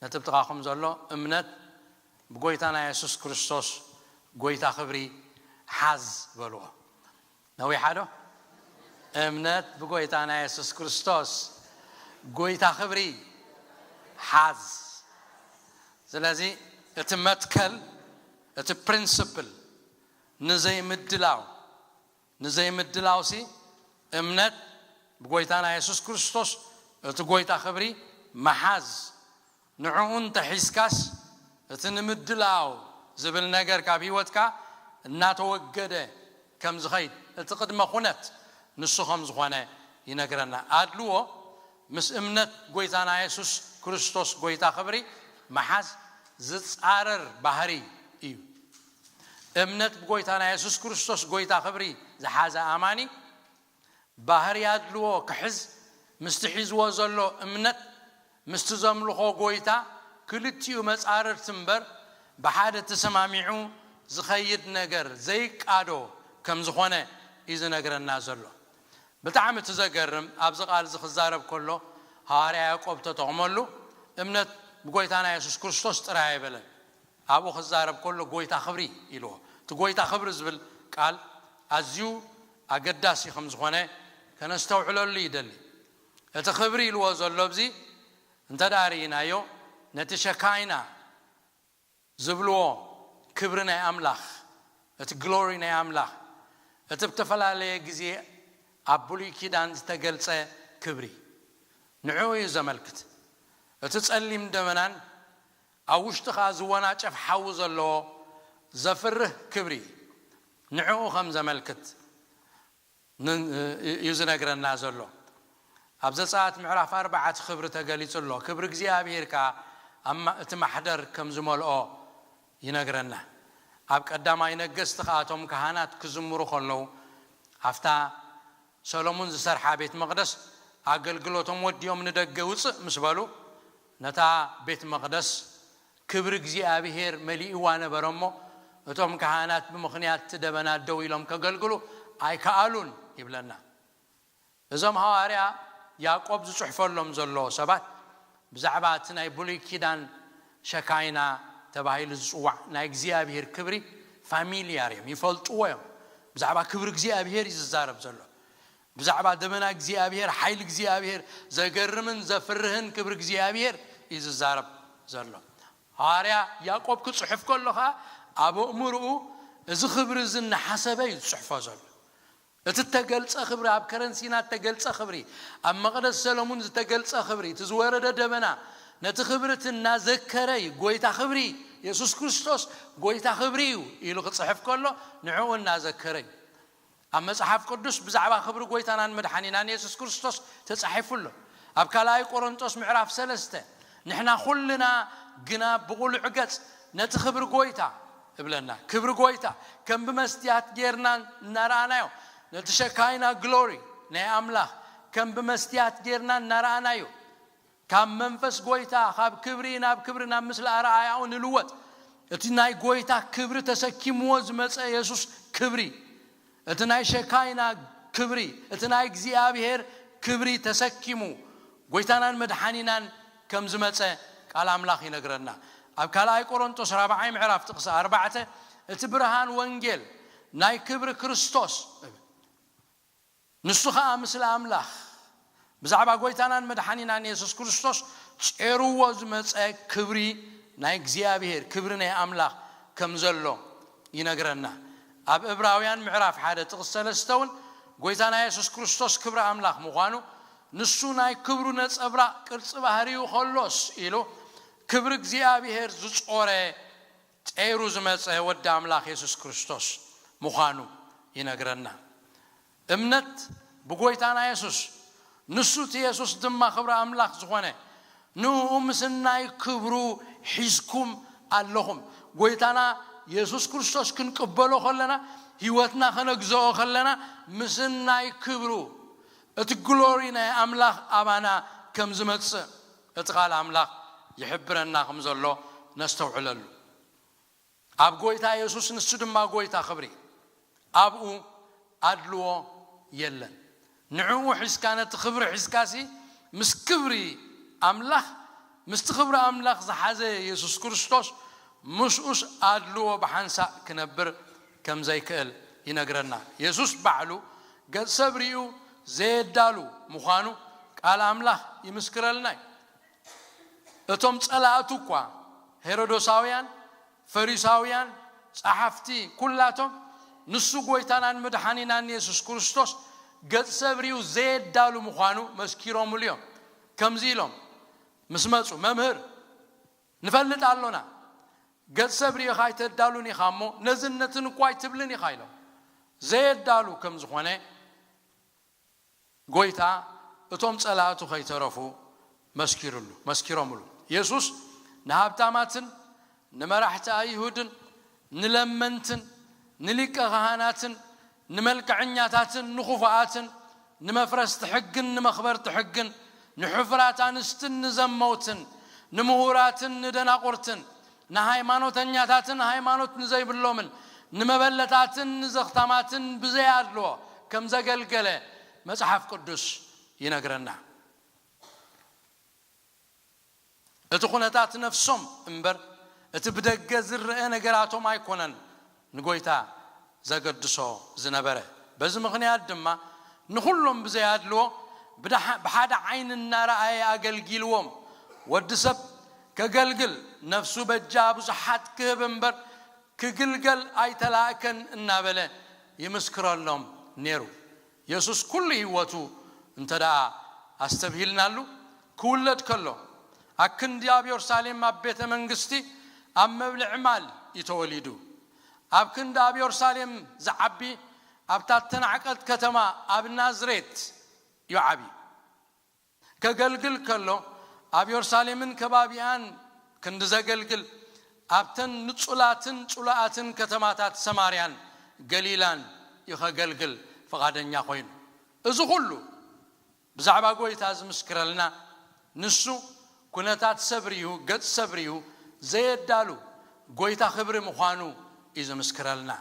ነቲ ብጥቓኹም ዘሎ እምነት ብጎይታና የሱስ ክርስቶስ ጎይታ ክብሪ ሓዝ በልዎ። ነዊሓ ዶ? እምነት ብጎይታና የሱስ ክርስቶስ ጎይታ ክብሪ ሓዝ። ስለዚ እቲ መትከል፣ እቲ ፕሪንስፕል ንዘይምድላው፣ ንዘይምድላውሲ እምነት ብጎይታና የሱስ ክርስቶስ እቲ ጎይታ ክብሪ ምሓዝ። ንዕኡ እንተሒዝካስ፣ እቲ ንምድላው ዝብል ነገር ካብ ህይወትካ እናተወገደ ከም ዝኸይድ፣ እቲ ቅድመ ኩነት ንሱ ከም ዝኾነ ይነግረና። ኣድልዎ ምስ እምነት ጎይታና የሱስ ክርስቶስ ጎይታ ክብሪ ምሓዝ ዝጻረር ባህሪ እዩ። እምነት ብጎይታና የሱስ ክርስቶስ ጎይታ ክብሪ ዝሓዘ ኣማኒ፣ ባህሪ ኣድልዎ ክሕዝ፣ ምስቲ ሒዝዎ ዘሎ እምነት፣ ምስቲ ዘምልኾ ጎይታ ክልቲኡ መጻርርቲ እምበር፣ ብሓደ ተሰማሚዑ ዝኸይድ ነገር ዘይቃዶ ከም ዝኾነ እዩ ዝነግረና ዘሎ። ብጣዕሚ እቲ ዘገርም፣ ኣብዚ ቃል እዚ ክዛረብ ከሎ፣ ሃዋርያ ያዕቆብ ተጠቕመሉ፣ እምነት ብጎይታና የሱስ ክርስቶስ ጥራይ ኣይበለን። ኣብኡ ክዛረብ ከሎ፣ ጎይታ ክብሪ ኢልዎ። እቲ ጎይታ ክብሪ ዝብል ቃል ኣዝዩ ኣገዳሲ ከም ዝኾነ ከነስተውዕለሉ ይደሊ። እቲ ክብሪ ኢልዎ ዘሎ ኣብዚ እንተ ደኣ ርኢናዮ፣ ነቲ ሸካይና ዝብልዎ ክብሪ ናይ ኣምላኽ፣ እቲ ግሎሪ ናይ ኣምላኽ፣ እቲ ብተፈላለየ ግዜ ኣብ ብሉይ ኪዳን ዝተገልጸ ክብሪ፣ ንዕኡ እዩ ዘመልክት። እቲ ጸሊም ደበናን ኣብ ውሽጢ ኸኣ ዝወናጨፍ ሓዊ ዘለዎ ዘፍርህ ክብሪ፣ ንዕኡ ከም ዘመልክት ን-፣ እዩ ዝነግረና ዘሎ። ኣብ ዘጸኣት ምዕራፍ ኣርባዓ እቲ ክብሪ ተገሊጹ ኣሎ። ክብሪ እግዚኣብሔር ከኣ ኣብ ማ-፣ እቲ ማሕደር ከም ዝመልኦ ይነግረና። ኣብ ቀዳማይ ነገስቲ ከኣ እቶም ካህናት ክዝምሩ ከለዉ፣ ኣብታ ሰሎሞን ዝሰርሓ ቤት መቕደስ ኣገልግሎቶም ወዲኦም ንደገ ውጽእ ምስ በሉ፣ ነታ ቤት መቕደስ ክብሪ እግዚኣብሔር መሊእዋ ነበረ እሞ፣ እቶም ካህናት ብምኽንያት እቲ ደበና ደው ኢሎም ከገልግሉ ኣይከኣሉን ይብለና። እዞም ሃዋርያ ያዕቆብ ዝጽሕፈሎም ዘሎ ሰባት፣ ብዛዕባ እቲ ናይ ብሉይ ኪዳን ሸካይና ተባሂሉ ዝጽዋዕ ናይ እግዚኣብሔር ክብሪ ፋሚልያር እዮም፣ ይፈልጥዎ እዮም። ብዛዕባ ክብሪ እግዚኣብሔር እዩ ዝዛረብ ዘሎ። ብዛዕባ ደበና እግዚኣብሔር፣ ሓይሊ እግዚኣብሔር፣ ዘገርምን ዘፍርህን ክብሪ እግዚኣብሔር እዩ ዝዛረብ ዘሎ። ሃዋርያ ያዕቆብ ክጽሕፍ ከሎ ኸኣ ኣብ ኣእምርኡ እዚ ክብሪ እዚ እናሓሰበ እዩ ዝጽሕፎ ዘሎ። እቲ እተገልጸ ክብሪ፣ ኣብ ከረን ሲና እተገልጸ ክብሪ፣ ኣብ መቕደስ ሰሎሙን ዝተገልጸ ክብሪ፣ እቲ ዝወረደ ደበና፣ ነቲ ክብሪ እቲ እናዘከረ እዩ። ጎይታ ክብሪ፣ የሱስ ክርስቶስ ጎይታ ክብሪ እዩ ኢሉ ክጽሕፍ ከሎ ንዕኡ እናዘከረ እዩ። ኣብ መጽሓፍ ቅዱስ ብዛዕባ ክብሪ ጎይታናን መድሓኒናን የሱስ ክርስቶስ ተጻሒፉ ኣሎ። ኣብ ካልኣይ ቆሮንጦስ ምዕራፍ ሰለስተ፣ ንሕና ኩልና ግና ብቑሉዕ ገጽ ነቲ ክብሪ ጎይታ እብለና። ክብሪ ጎይታ ከም ብመስትያት ጌርና እናረኣናዮ፣ ነቲ ሸካይና ግሎሪ ናይ ኣምላኽ ከም ብመስትያት ጌርና እናረኣናዮ፣ ካብ መንፈስ ጎይታ፣ ካብ ክብሪ ናብ ክብሪ፣ ናብ ምስሊ ኣረኣያኡ ንልወጥ። እቲ ናይ ጎይታ ክብሪ ተሰኪምዎ ዝመጸ የሱስ ክብሪ፣ እቲ ናይ ሸካይና ክብሪ፣ እቲ ናይ እግዚኣብሔር ክብሪ ተሰኪሙ ጎይታናን መድሓኒናን ከም ዝመጸ ቃል ኣምላኽ ይነግረና። ኣብ ካልኣይ ቆሮንጦስ ራብዓይ ምዕራፍ ጥቕሲ ኣርባዕተ፣ እቲ ብርሃን ወንጌል ናይ ክብሪ ክርስቶስ፣ ንሱ ኸኣ ምስሊ ኣምላኽ፣ ብዛዕባ ጎይታናን መድሓኒናን የሱስ ክርስቶስ ጼርዎ ዝመጸ ክብሪ ናይ እግዚኣብሔር፣ ክብሪ ናይ ኣምላኽ ከም ዘሎ ይነግረና። ኣብ ዕብራውያን ምዕራፍ ሓደ ጥቕሲ ሰለስተ እውን ጎይታና የሱስ ክርስቶስ ክብሪ ኣምላኽ ምዃኑ፣ ንሱ ናይ ክብሩ ነጸብራቕ ቅርጺ ባህሪኡ ከሎስ ኢሉ ክብሪ እግዚኣብሔር ዝጾረ ጸይሩ ዝመጸ ወዲ ኣምላኽ የሱስ ክርስቶስ ምዃኑ ይነግረና። እምነት ብጎይታና የሱስ፣ ንሱ እቲ የሱስ ድማ ክብሪ ኣምላኽ ዝኾነ፣ ንእኡ ምስናይ ክብሩ ሒዝኩም ኣለኹም። ጎይታና የሱስ ክርስቶስ ክንቅበሎ ከለና፣ ህይወትና ከነግዝኦ ከለና፣ ምስናይ ክብሩ፣ እቲ ግሎሪ ናይ ኣምላኽ ኣባና ከም ዝመጽእ እቲ ቃል ኣምላኽ ይሕብረና ከም ዘሎ ነስተውዕለሉ። ኣብ ጎይታ የሱስ፣ ንሱ ድማ ጎይታ ክብሪ፣ ኣብኡ ኣድልዎ የለን። ንዕኡ ሒዝካ፣ ነቲ ክብሪ ሒዝካሲ፣ ምስ ክብሪ ኣምላኽ፣ ምስቲ ክብሪ ኣምላኽ ዝሓዘ የሱስ ክርስቶስ፣ ምስኡስ ኣድልዎ ብሓንሳእ ክነብር ከም ዘይክእል ይነግረና። የሱስ ባዕሉ ገጽ ሰብ ርእዩ ዘየዳሉ ምዃኑ ቃል ኣምላኽ ይምስክረልና እዩ። እቶም ጸላእቱ እኳ፣ ሄሮዶሳውያን፣ ፈሪሳውያን፣ ጸሓፍቲ፣ ኩላቶም ንሱ ጎይታናን መድሓኒናን የሱስ ክርስቶስ ገጽ ሰብ ርእዩ ዘየዳሉ ምዃኑ መስኪሮምሉ እዮም። ከምዚ ኢሎም ምስ መጹ፣ "መምህር፣ ንፈልጥ ኣሎና፣ ገጽ ሰብ ርኢኻ ኣይተዳሉን ኢኻ እሞ፣ ነዝን ነትን እኳ ኣይትብልን ኢኻ" ኢሎም። ዘየዳሉ ከም ዝኾነ ጎይታ እቶም ጸላእቱ ከይተረፉ መስኪሩሉ፣ መስኪሮምሉ። የሱስ ንሃብታማትን ንመራሕቲ ኣይሁድን ንለመንትን ንሊቀ ካህናትን ንመልክዐኛታትን ንኽፉኣትን ንመፍረስቲ ሕግን ንመኽበርቲ ሕግን ንሕፉራት ኣንስትን ንዘመውትን ንምሁራትን ንደናቑርትን ንሃይማኖተኛታትን ሃይማኖት ንዘይብሎምን ንመበለታትን ንዘኽታማትን ብዘይ ኣድልዎ ከም ዘገልገለ መጽሓፍ ቅዱስ ይነግረና። እቲ ኩነታት ነፍሶም እምበር እቲ ብደገ ዝረአ ነገራቶም ኣይኮነን ንጎይታ ዘገድሶ ዝነበረ። በዚ ምኽንያት ድማ ንኹሎም ብዘይ ኣድልዎ ብደሓ-፣ ብሓደ ዓይኒ እናረኣየ ኣገልጊልዎም። ወዲ ሰብ ከገልግል፣ ነፍሱ በጃ ብዙሓት ክህብ እምበር ክግልገል ኣይተላእከን እናበለ ይምስክረሎም ነይሩ። የሱስ ኩሉ ህይወቱ እንተ ደኣ ኣስተብሂልናሉ፣ ክውለድ ከሎ፣ ኣክንዲ ኣብ የሩሳሌም ኣብ ቤተ መንግስቲ ኣብ መብልዒ ማል እዩ ተወሊዱ። ኣብ ክንዲ ኣብ የሩሳሌም ዝዓቢ፣ ኣብታ እተናዕቀት ከተማ ኣብ ናዝሬት እዩ ዓብዩ። ከገልግል ከሎ፣ ኣብ የሩሳሌምን ከባቢኣን ክንዲ ዘገልግል፣ ኣብተን ንጹላትን ጽሉኣትን ከተማታት ሰማርያን ገሊላን እዩ ከገልግል ፍቓደኛ ኮይኑ። እዚ ኩሉ ብዛዕባ ጎይታ ዝምስክረልና፣ ንሱ ኩነታት ሰብ ርእዩ፣ ገጽ ሰብ ርእዩ ዘየዳሉ ጎይታ ክብሪ ምዃኑ እዩ ዝምስክረልና።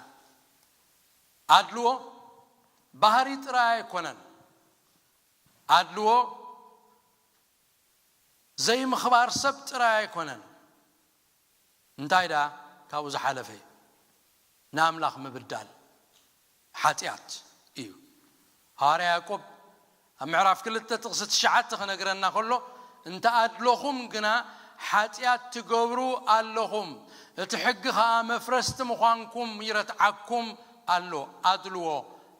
ኣድልዎ ባህሪ ጥራይ ኣይኮነን። ኣድልዎ ዘይምኽባር ሰብ ጥራይ ኣይኮነን። እንታይ ደኣ ካብኡ ዝሓለፈ እዩ? ንኣምላኽ ምብዳል ሓጢኣት እዩ። ሃዋርያ ያዕቆብ ኣብ ምዕራፍ ክልተ ጥቕሲ ትሽዓተ ክነግረና ከሎ፣ እንተ ኣድሎኹም ግና ሓጢኣት ትገብሩ ኣለኹም፣ እቲ ሕጊ ኸኣ መፍረስቲ ምዃንኩም ይረትዓኩም ኣሎ። ኣድልዎ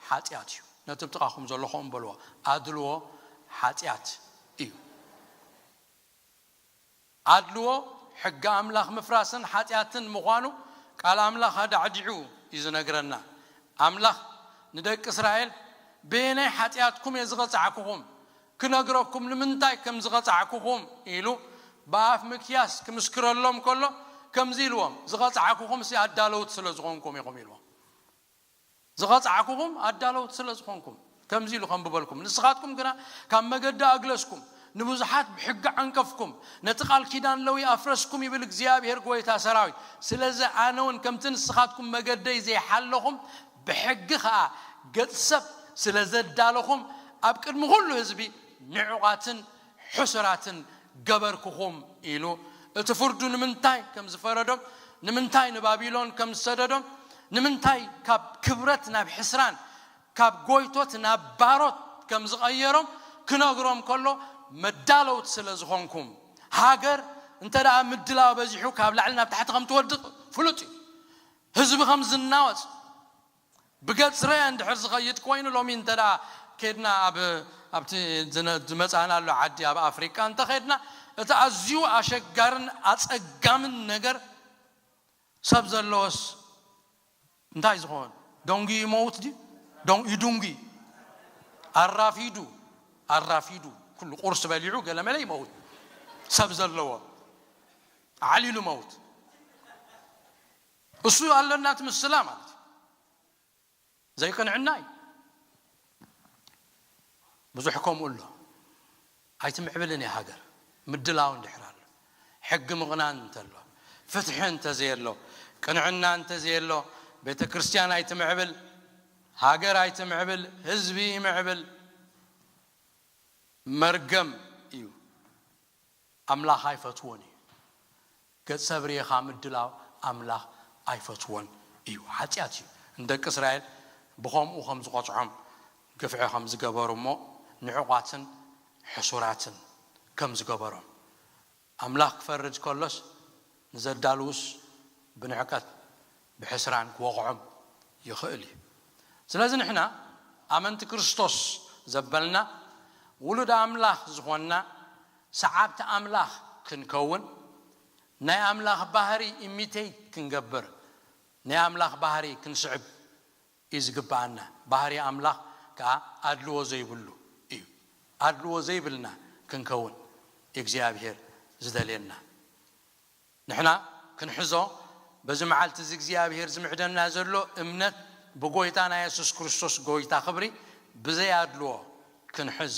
ሓጢኣት እዩ። ነቲ ብጥቓኹም ዘሎ ኸም በልዎ፣ ኣድልዎ ሓጢኣት እዩ። ኣድልዎ ሕጊ ኣምላኽ ምፍራስን ሓጢኣትን ምዃኑ ቃል ኣምላኽ ኣዳዕዲዑ እዩ ዝነግረና። ኣምላኽ ንደቂ እስራኤል በየናይ ሓጢኣትኩም እየ ዝቐጻዕኩኹም ክነግረኩም ንምንታይ ከም ዝቐጻዕኩኹም ኢሉ ብኣፍ ምክያስ ክምስክረሎም ከሎ ከምዚ ኢልዎም፣ ዝቐጻዕኩኹም ሲ ኣዳለውት ስለ ዝኾንኩም ኢኹም ኢልዎም። ዝቐጻዕኩኹም ኣዳለውት ስለ ዝኾንኩም ከምዚ ኢሉ ከንብበልኩም። ንስኻትኩም ግና ካብ መገዲ ኣግለስኩም፣ ንብዙሓት ብሕጊ ዓንቀፍኩም፣ ነቲ ቃል ኪዳን ለዊ ኣፍረስኩም ይብል እግዚኣብሔር ጎይታ ሰራዊት። ስለዚ ኣነ እውን ከምቲ ንስኻትኩም መገደይ ዘይሓለኹም ብሕጊ ኸኣ ገጽ ሰብ ስለ ዘዳለኹም ኣብ ቅድሚ ኩሉ ህዝቢ ንዑቓትን ሕሱራትን ገበርኩኹም ኢሉ እቲ ፍርዱ ንምንታይ ከም ዝፈረዶም፣ ንምንታይ ንባቢሎን ከም ዝሰደዶም፣ ንምንታይ ካብ ክብረት ናብ ሕስራን ካብ ጎይቶት ናብ ባሮት ከም ዝቐየሮም ክነግሮም ከሎ፣ መዳለውት ስለ ዝኾንኩም፣ ሃገር እንተ ደኣ ምድላው በዚሑ ካብ ላዕሊ ናብ ታሕቲ ከም ትወድቕ ፍሉጥ እዩ። ህዝቢ ከም ዝናወጽ ብገጽ ርያ እንድሕር ዝኸይድ ኮይኑ፣ ሎሚ እንተ ደኣ ከድና ኣብ ኣብቲ ዝነ- ዝመጻእናሉ ዓዲ ኣብ ኣፍሪቃ እንተ ኸድና፣ እቲ ኣዝዩ ኣሸጋርን ኣጸጋምን ነገር ሰብ ዘለዎስ እንታይ ዝኾን? ደንጉዩ ይመውት ድዩ? ደን- ይድንጉ። ኣራፊዱ ኣራፊዱ ኩሉ ቁርስ በሊዑ ገለመለ ይመውት። ሰብ ዘለዎ ዓሊሉ መውት። እሱ ኣለና ትምስላ ማለት እዩ። ዘይቅንዕና እዩ። ብዙሕ ከምኡ ኣሎ። ኣይትምዕብልን እያ ሃገር። ምድላው እንድሕር ኣሎ፣ ሕጊ ምቕናን እንተሎ፣ ፍትሒ እንተዘየሎ፣ ቅንዕና እንተዘየሎ፣ ቤተ ክርስቲያን ኣይትምዕብል፣ ሃገር ኣይትምዕብል፣ ህዝቢ ይምዕብል። መርገም እዩ። ኣምላኽ ኣይፈትዎን እዩ። ገጽ ሰብ ርኢኻ ምድላው ኣምላኽ ኣይፈትዎን እዩ። ሓጢኣት እዩ። ንደቂ እስራኤል ብኸምኡ ከም ዝቐጽዖም፣ ግፍዒ ከም ዝገበሩ እሞ ንዕቋትን ሕሱራትን ከም ዝገበሮም። ኣምላኽ ክፈርድ ከሎስ ንዘዳልዉስ ብንዕቀት ብሕስራን ክወቕዖም ይኽእል እዩ። ስለዚ ንሕና ኣመንቲ ክርስቶስ ዘበልና ውሉድ ኣምላኽ ዝኾንና ሰዓብቲ ኣምላኽ ክንከውን ናይ ኣምላኽ ባህሪ ኢሚቴት ክንገብር ናይ ኣምላኽ ባህሪ ክንስዕብ እዩ ዝግብኣና። ባህሪ ኣምላኽ ከኣ ኣድልዎ ዘይብሉ እዩ። ኣድልዎ ዘይብልና ክንከውን እግዚኣብሔር ዝደልየና። ንሕና ክንሕዞ በዚ መዓልቲ እዚ እግዚኣብሔር ዝምዕደና ዘሎ እምነት ብጎይታና የሱስ ክርስቶስ ጎይታ ክብሪ ብዘይ ኣድልዎ ክንሕዝ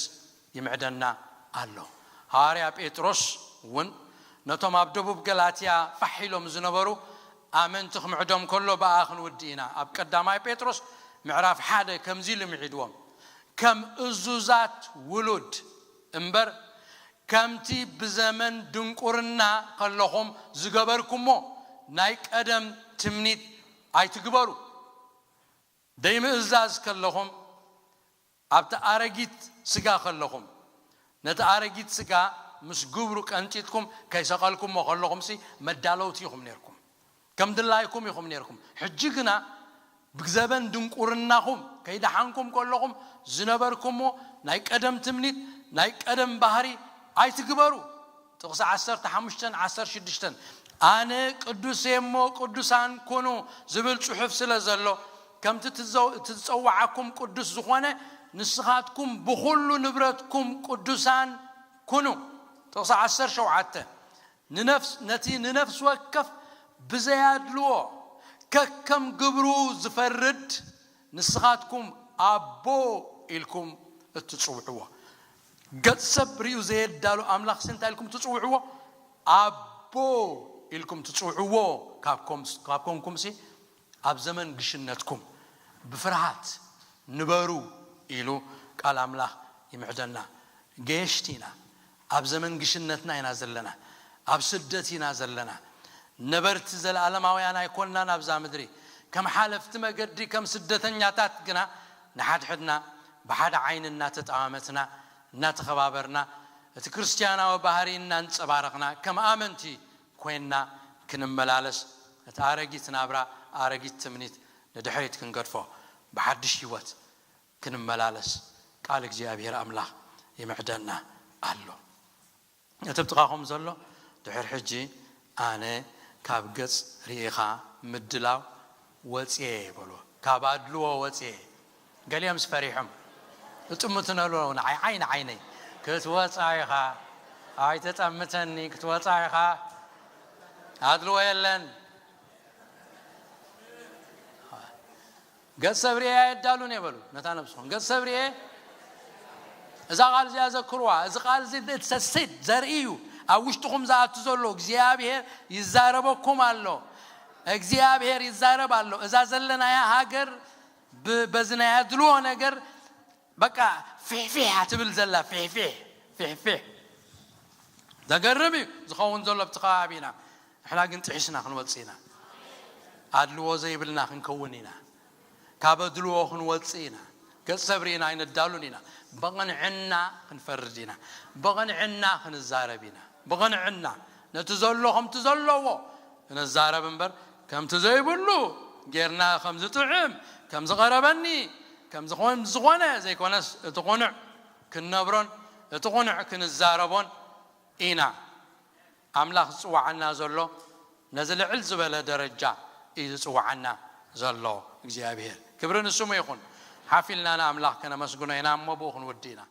ይምዕደና ኣሎ። ሃዋርያ ጴጥሮስ እውን ነቶም ኣብ ደቡብ ገላትያ ፋሕ ኢሎም ዝነበሩ ኣመንቲ ክምዕዶም ከሎ ብኣ ክንውዲ ኢና። ኣብ ቀዳማይ ጴጥሮስ ምዕራፍ ሓደ ከምዚ ኢሉ ምዒድዎም፣ ከም እዙዛት ውሉድ እምበር ከምቲ ብዘመን ድንቁርና ከለኹም ዝገበርኩሞ ናይ ቀደም ትምኒት ኣይትግበሩ። ደይምእዛዝ ከለኹም ኣብቲ ኣረጊት ስጋ ከለኹም ነቲ ኣረጊት ስጋ ምስ ግብሩ ቀንጢጥኩም ከይሰቐልኩሞ ከለኹምሲ መዳለውቲ ኢኹም ነርኩም። ከም ድላይኩም ኢኹም ነርኩም። ሕጂ ግና ብዘበን ድንቁርናኹም ከይደሓንኩም ከለኹም ዝነበርኩሞ ናይ ቀደም ትምኒት ናይ ቀደም ባህሪ ኣይትግበሩ። ጥቕሲ ዓሰርተ ሓሙሽተን ዓሰርተ ሽዱሽተን ኣነ ቅዱስ እየ እሞ ቅዱሳን ኩኑ ዝብል ጽሑፍ ስለ ዘሎ ከምቲ ትዘው- እቲ ዝጸዋዓኩም ቅዱስ ዝኾነ ንስኻትኩም ብኹሉ ንብረትኩም ቅዱሳን ኩኑ። ጥቕሲ ዓሰርተ ሸውዓተ ንነፍስ ነቲ ንነፍስ ወከፍ ብዘያድልዎ ከከም ግብሩ ዝፈርድ ንስኻትኩም ኣቦ ኢልኩም እትጽውዕዎ። ገጽ ሰብ ርእዩ ዘየዳሉ ኣምላኽ ሲ እንታይ ኢልኩም ትጽውዕዎ? ኣቦ ኢልኩም ትጽውዕዎ። ካብ ኮምስ- ካብ ኮንኩምሲ ኣብ ዘመን ግሽነትኩም ብፍርሃት ንበሩ ኢሉ ቃል ኣምላኽ ይምዕደና። ገየሽቲ ኢና። ኣብ ዘመን ግሽነትና ኢና ዘለና። ኣብ ስደት ኢና ዘለና። ነበርቲ ዘለኣለማውያን ኣይኮንናን ኣብዛ ምድሪ። ከም ሓለፍቲ መገዲ ከም ስደተኛታት ግና ንሓድሕድና ብሓደ ዓይኒ እናተጠማመትና እናተኸባበርና እቲ ክርስትያናዊ ባህሪ እናንጸባረቕና ከም ኣመንቲ ኮይንና ክንመላለስ እቲ ኣረጊት ናብራ ኣረጊት ትምኒት ንድሕሪት ክንገድፎ ብሓድሽ ህይወት ክንመላለስ ቃል እግዚኣብሔር ኣምላኽ ይምዕደና ኣሎ። እቲ ብጥቓኹም ዘሎ ድሕር ሕጂ ኣነ ካብ ገጽ ርኢኻ ምድላው ወጽየ በሎ። ካብ ኣድልዎ ወጽየ። ገሊኦምስ ፈሪሖም እጥምቱ ነሎ ንዓይ ዓይኒ ዓይነይ ክትወጻ ኢኻ ኣይተጠምተኒ ክትወጻ ኢኻ ኣድልዎ የለን። ገጽ ሰብ ርኤ ኣየዳሉን እየ በሉ ነታ ነብስኹም። ገጽ ሰብ ርኤ እዛ ቃል እዚኣ ዘክርዋ። እዚ ቃል እዚ ሰሲድ ዘርኢ እዩ ኣብ ውሽጥኹም ዝኣቱ ዘሎ። እግዚኣብሔር ይዛረበኩም ኣሎ። እግዚኣብሔር ይዛረብ ኣሎ። እዛ ዘለናያ ሃገር ብ- በዚ ናይ ኣድልዎ ነገር በቃ ፊሕፊሕ ትብል ዘላ ፊሕፊሕ ፊሕፊሕ። ዘገርም እዩ ዝኸውን ዘሎ ኣብቲ ከባቢና። ንሕና ግን ጥሒስና ክንወፅእ ኢና። ኣድልዎ ዘይብልና ክንከውን ኢና። ካብ ኣድልዎ ክንወፅእ ኢና። ገጽ ሰብ ርኢና ኣይነዳሉን ኢና። ብቕንዕና ክንፈርድ ኢና። ብቕንዕና ክንዛረብ ኢና። ብቕንዕና ነቲ ዘሎ ከምቲ ዘለዎ ክንዛረብ እምበር ከምቲ ዘይብሉ ጌርና ከም ዝጥዕም ከም ዝቐረበኒ ከም ዝኾን ዝኾነ ዘይኮነስ እቲ ቁኑዕ ክንነብሮን እቲ ቁኑዕ ክንዛረቦን ኢና። ኣምላኽ ዝጽውዓና ዘሎ ነዚ ልዕል ዝበለ ደረጃ እዩ ዝጽውዓና ዘሎ እግዚኣብሔር። ክብሪ ንስሙ ይኹን። ሓፍ ኢልና ንኣምላኽ ከነመስግኖ ኢና እሞ ብኡ ክንውዲ ኢና።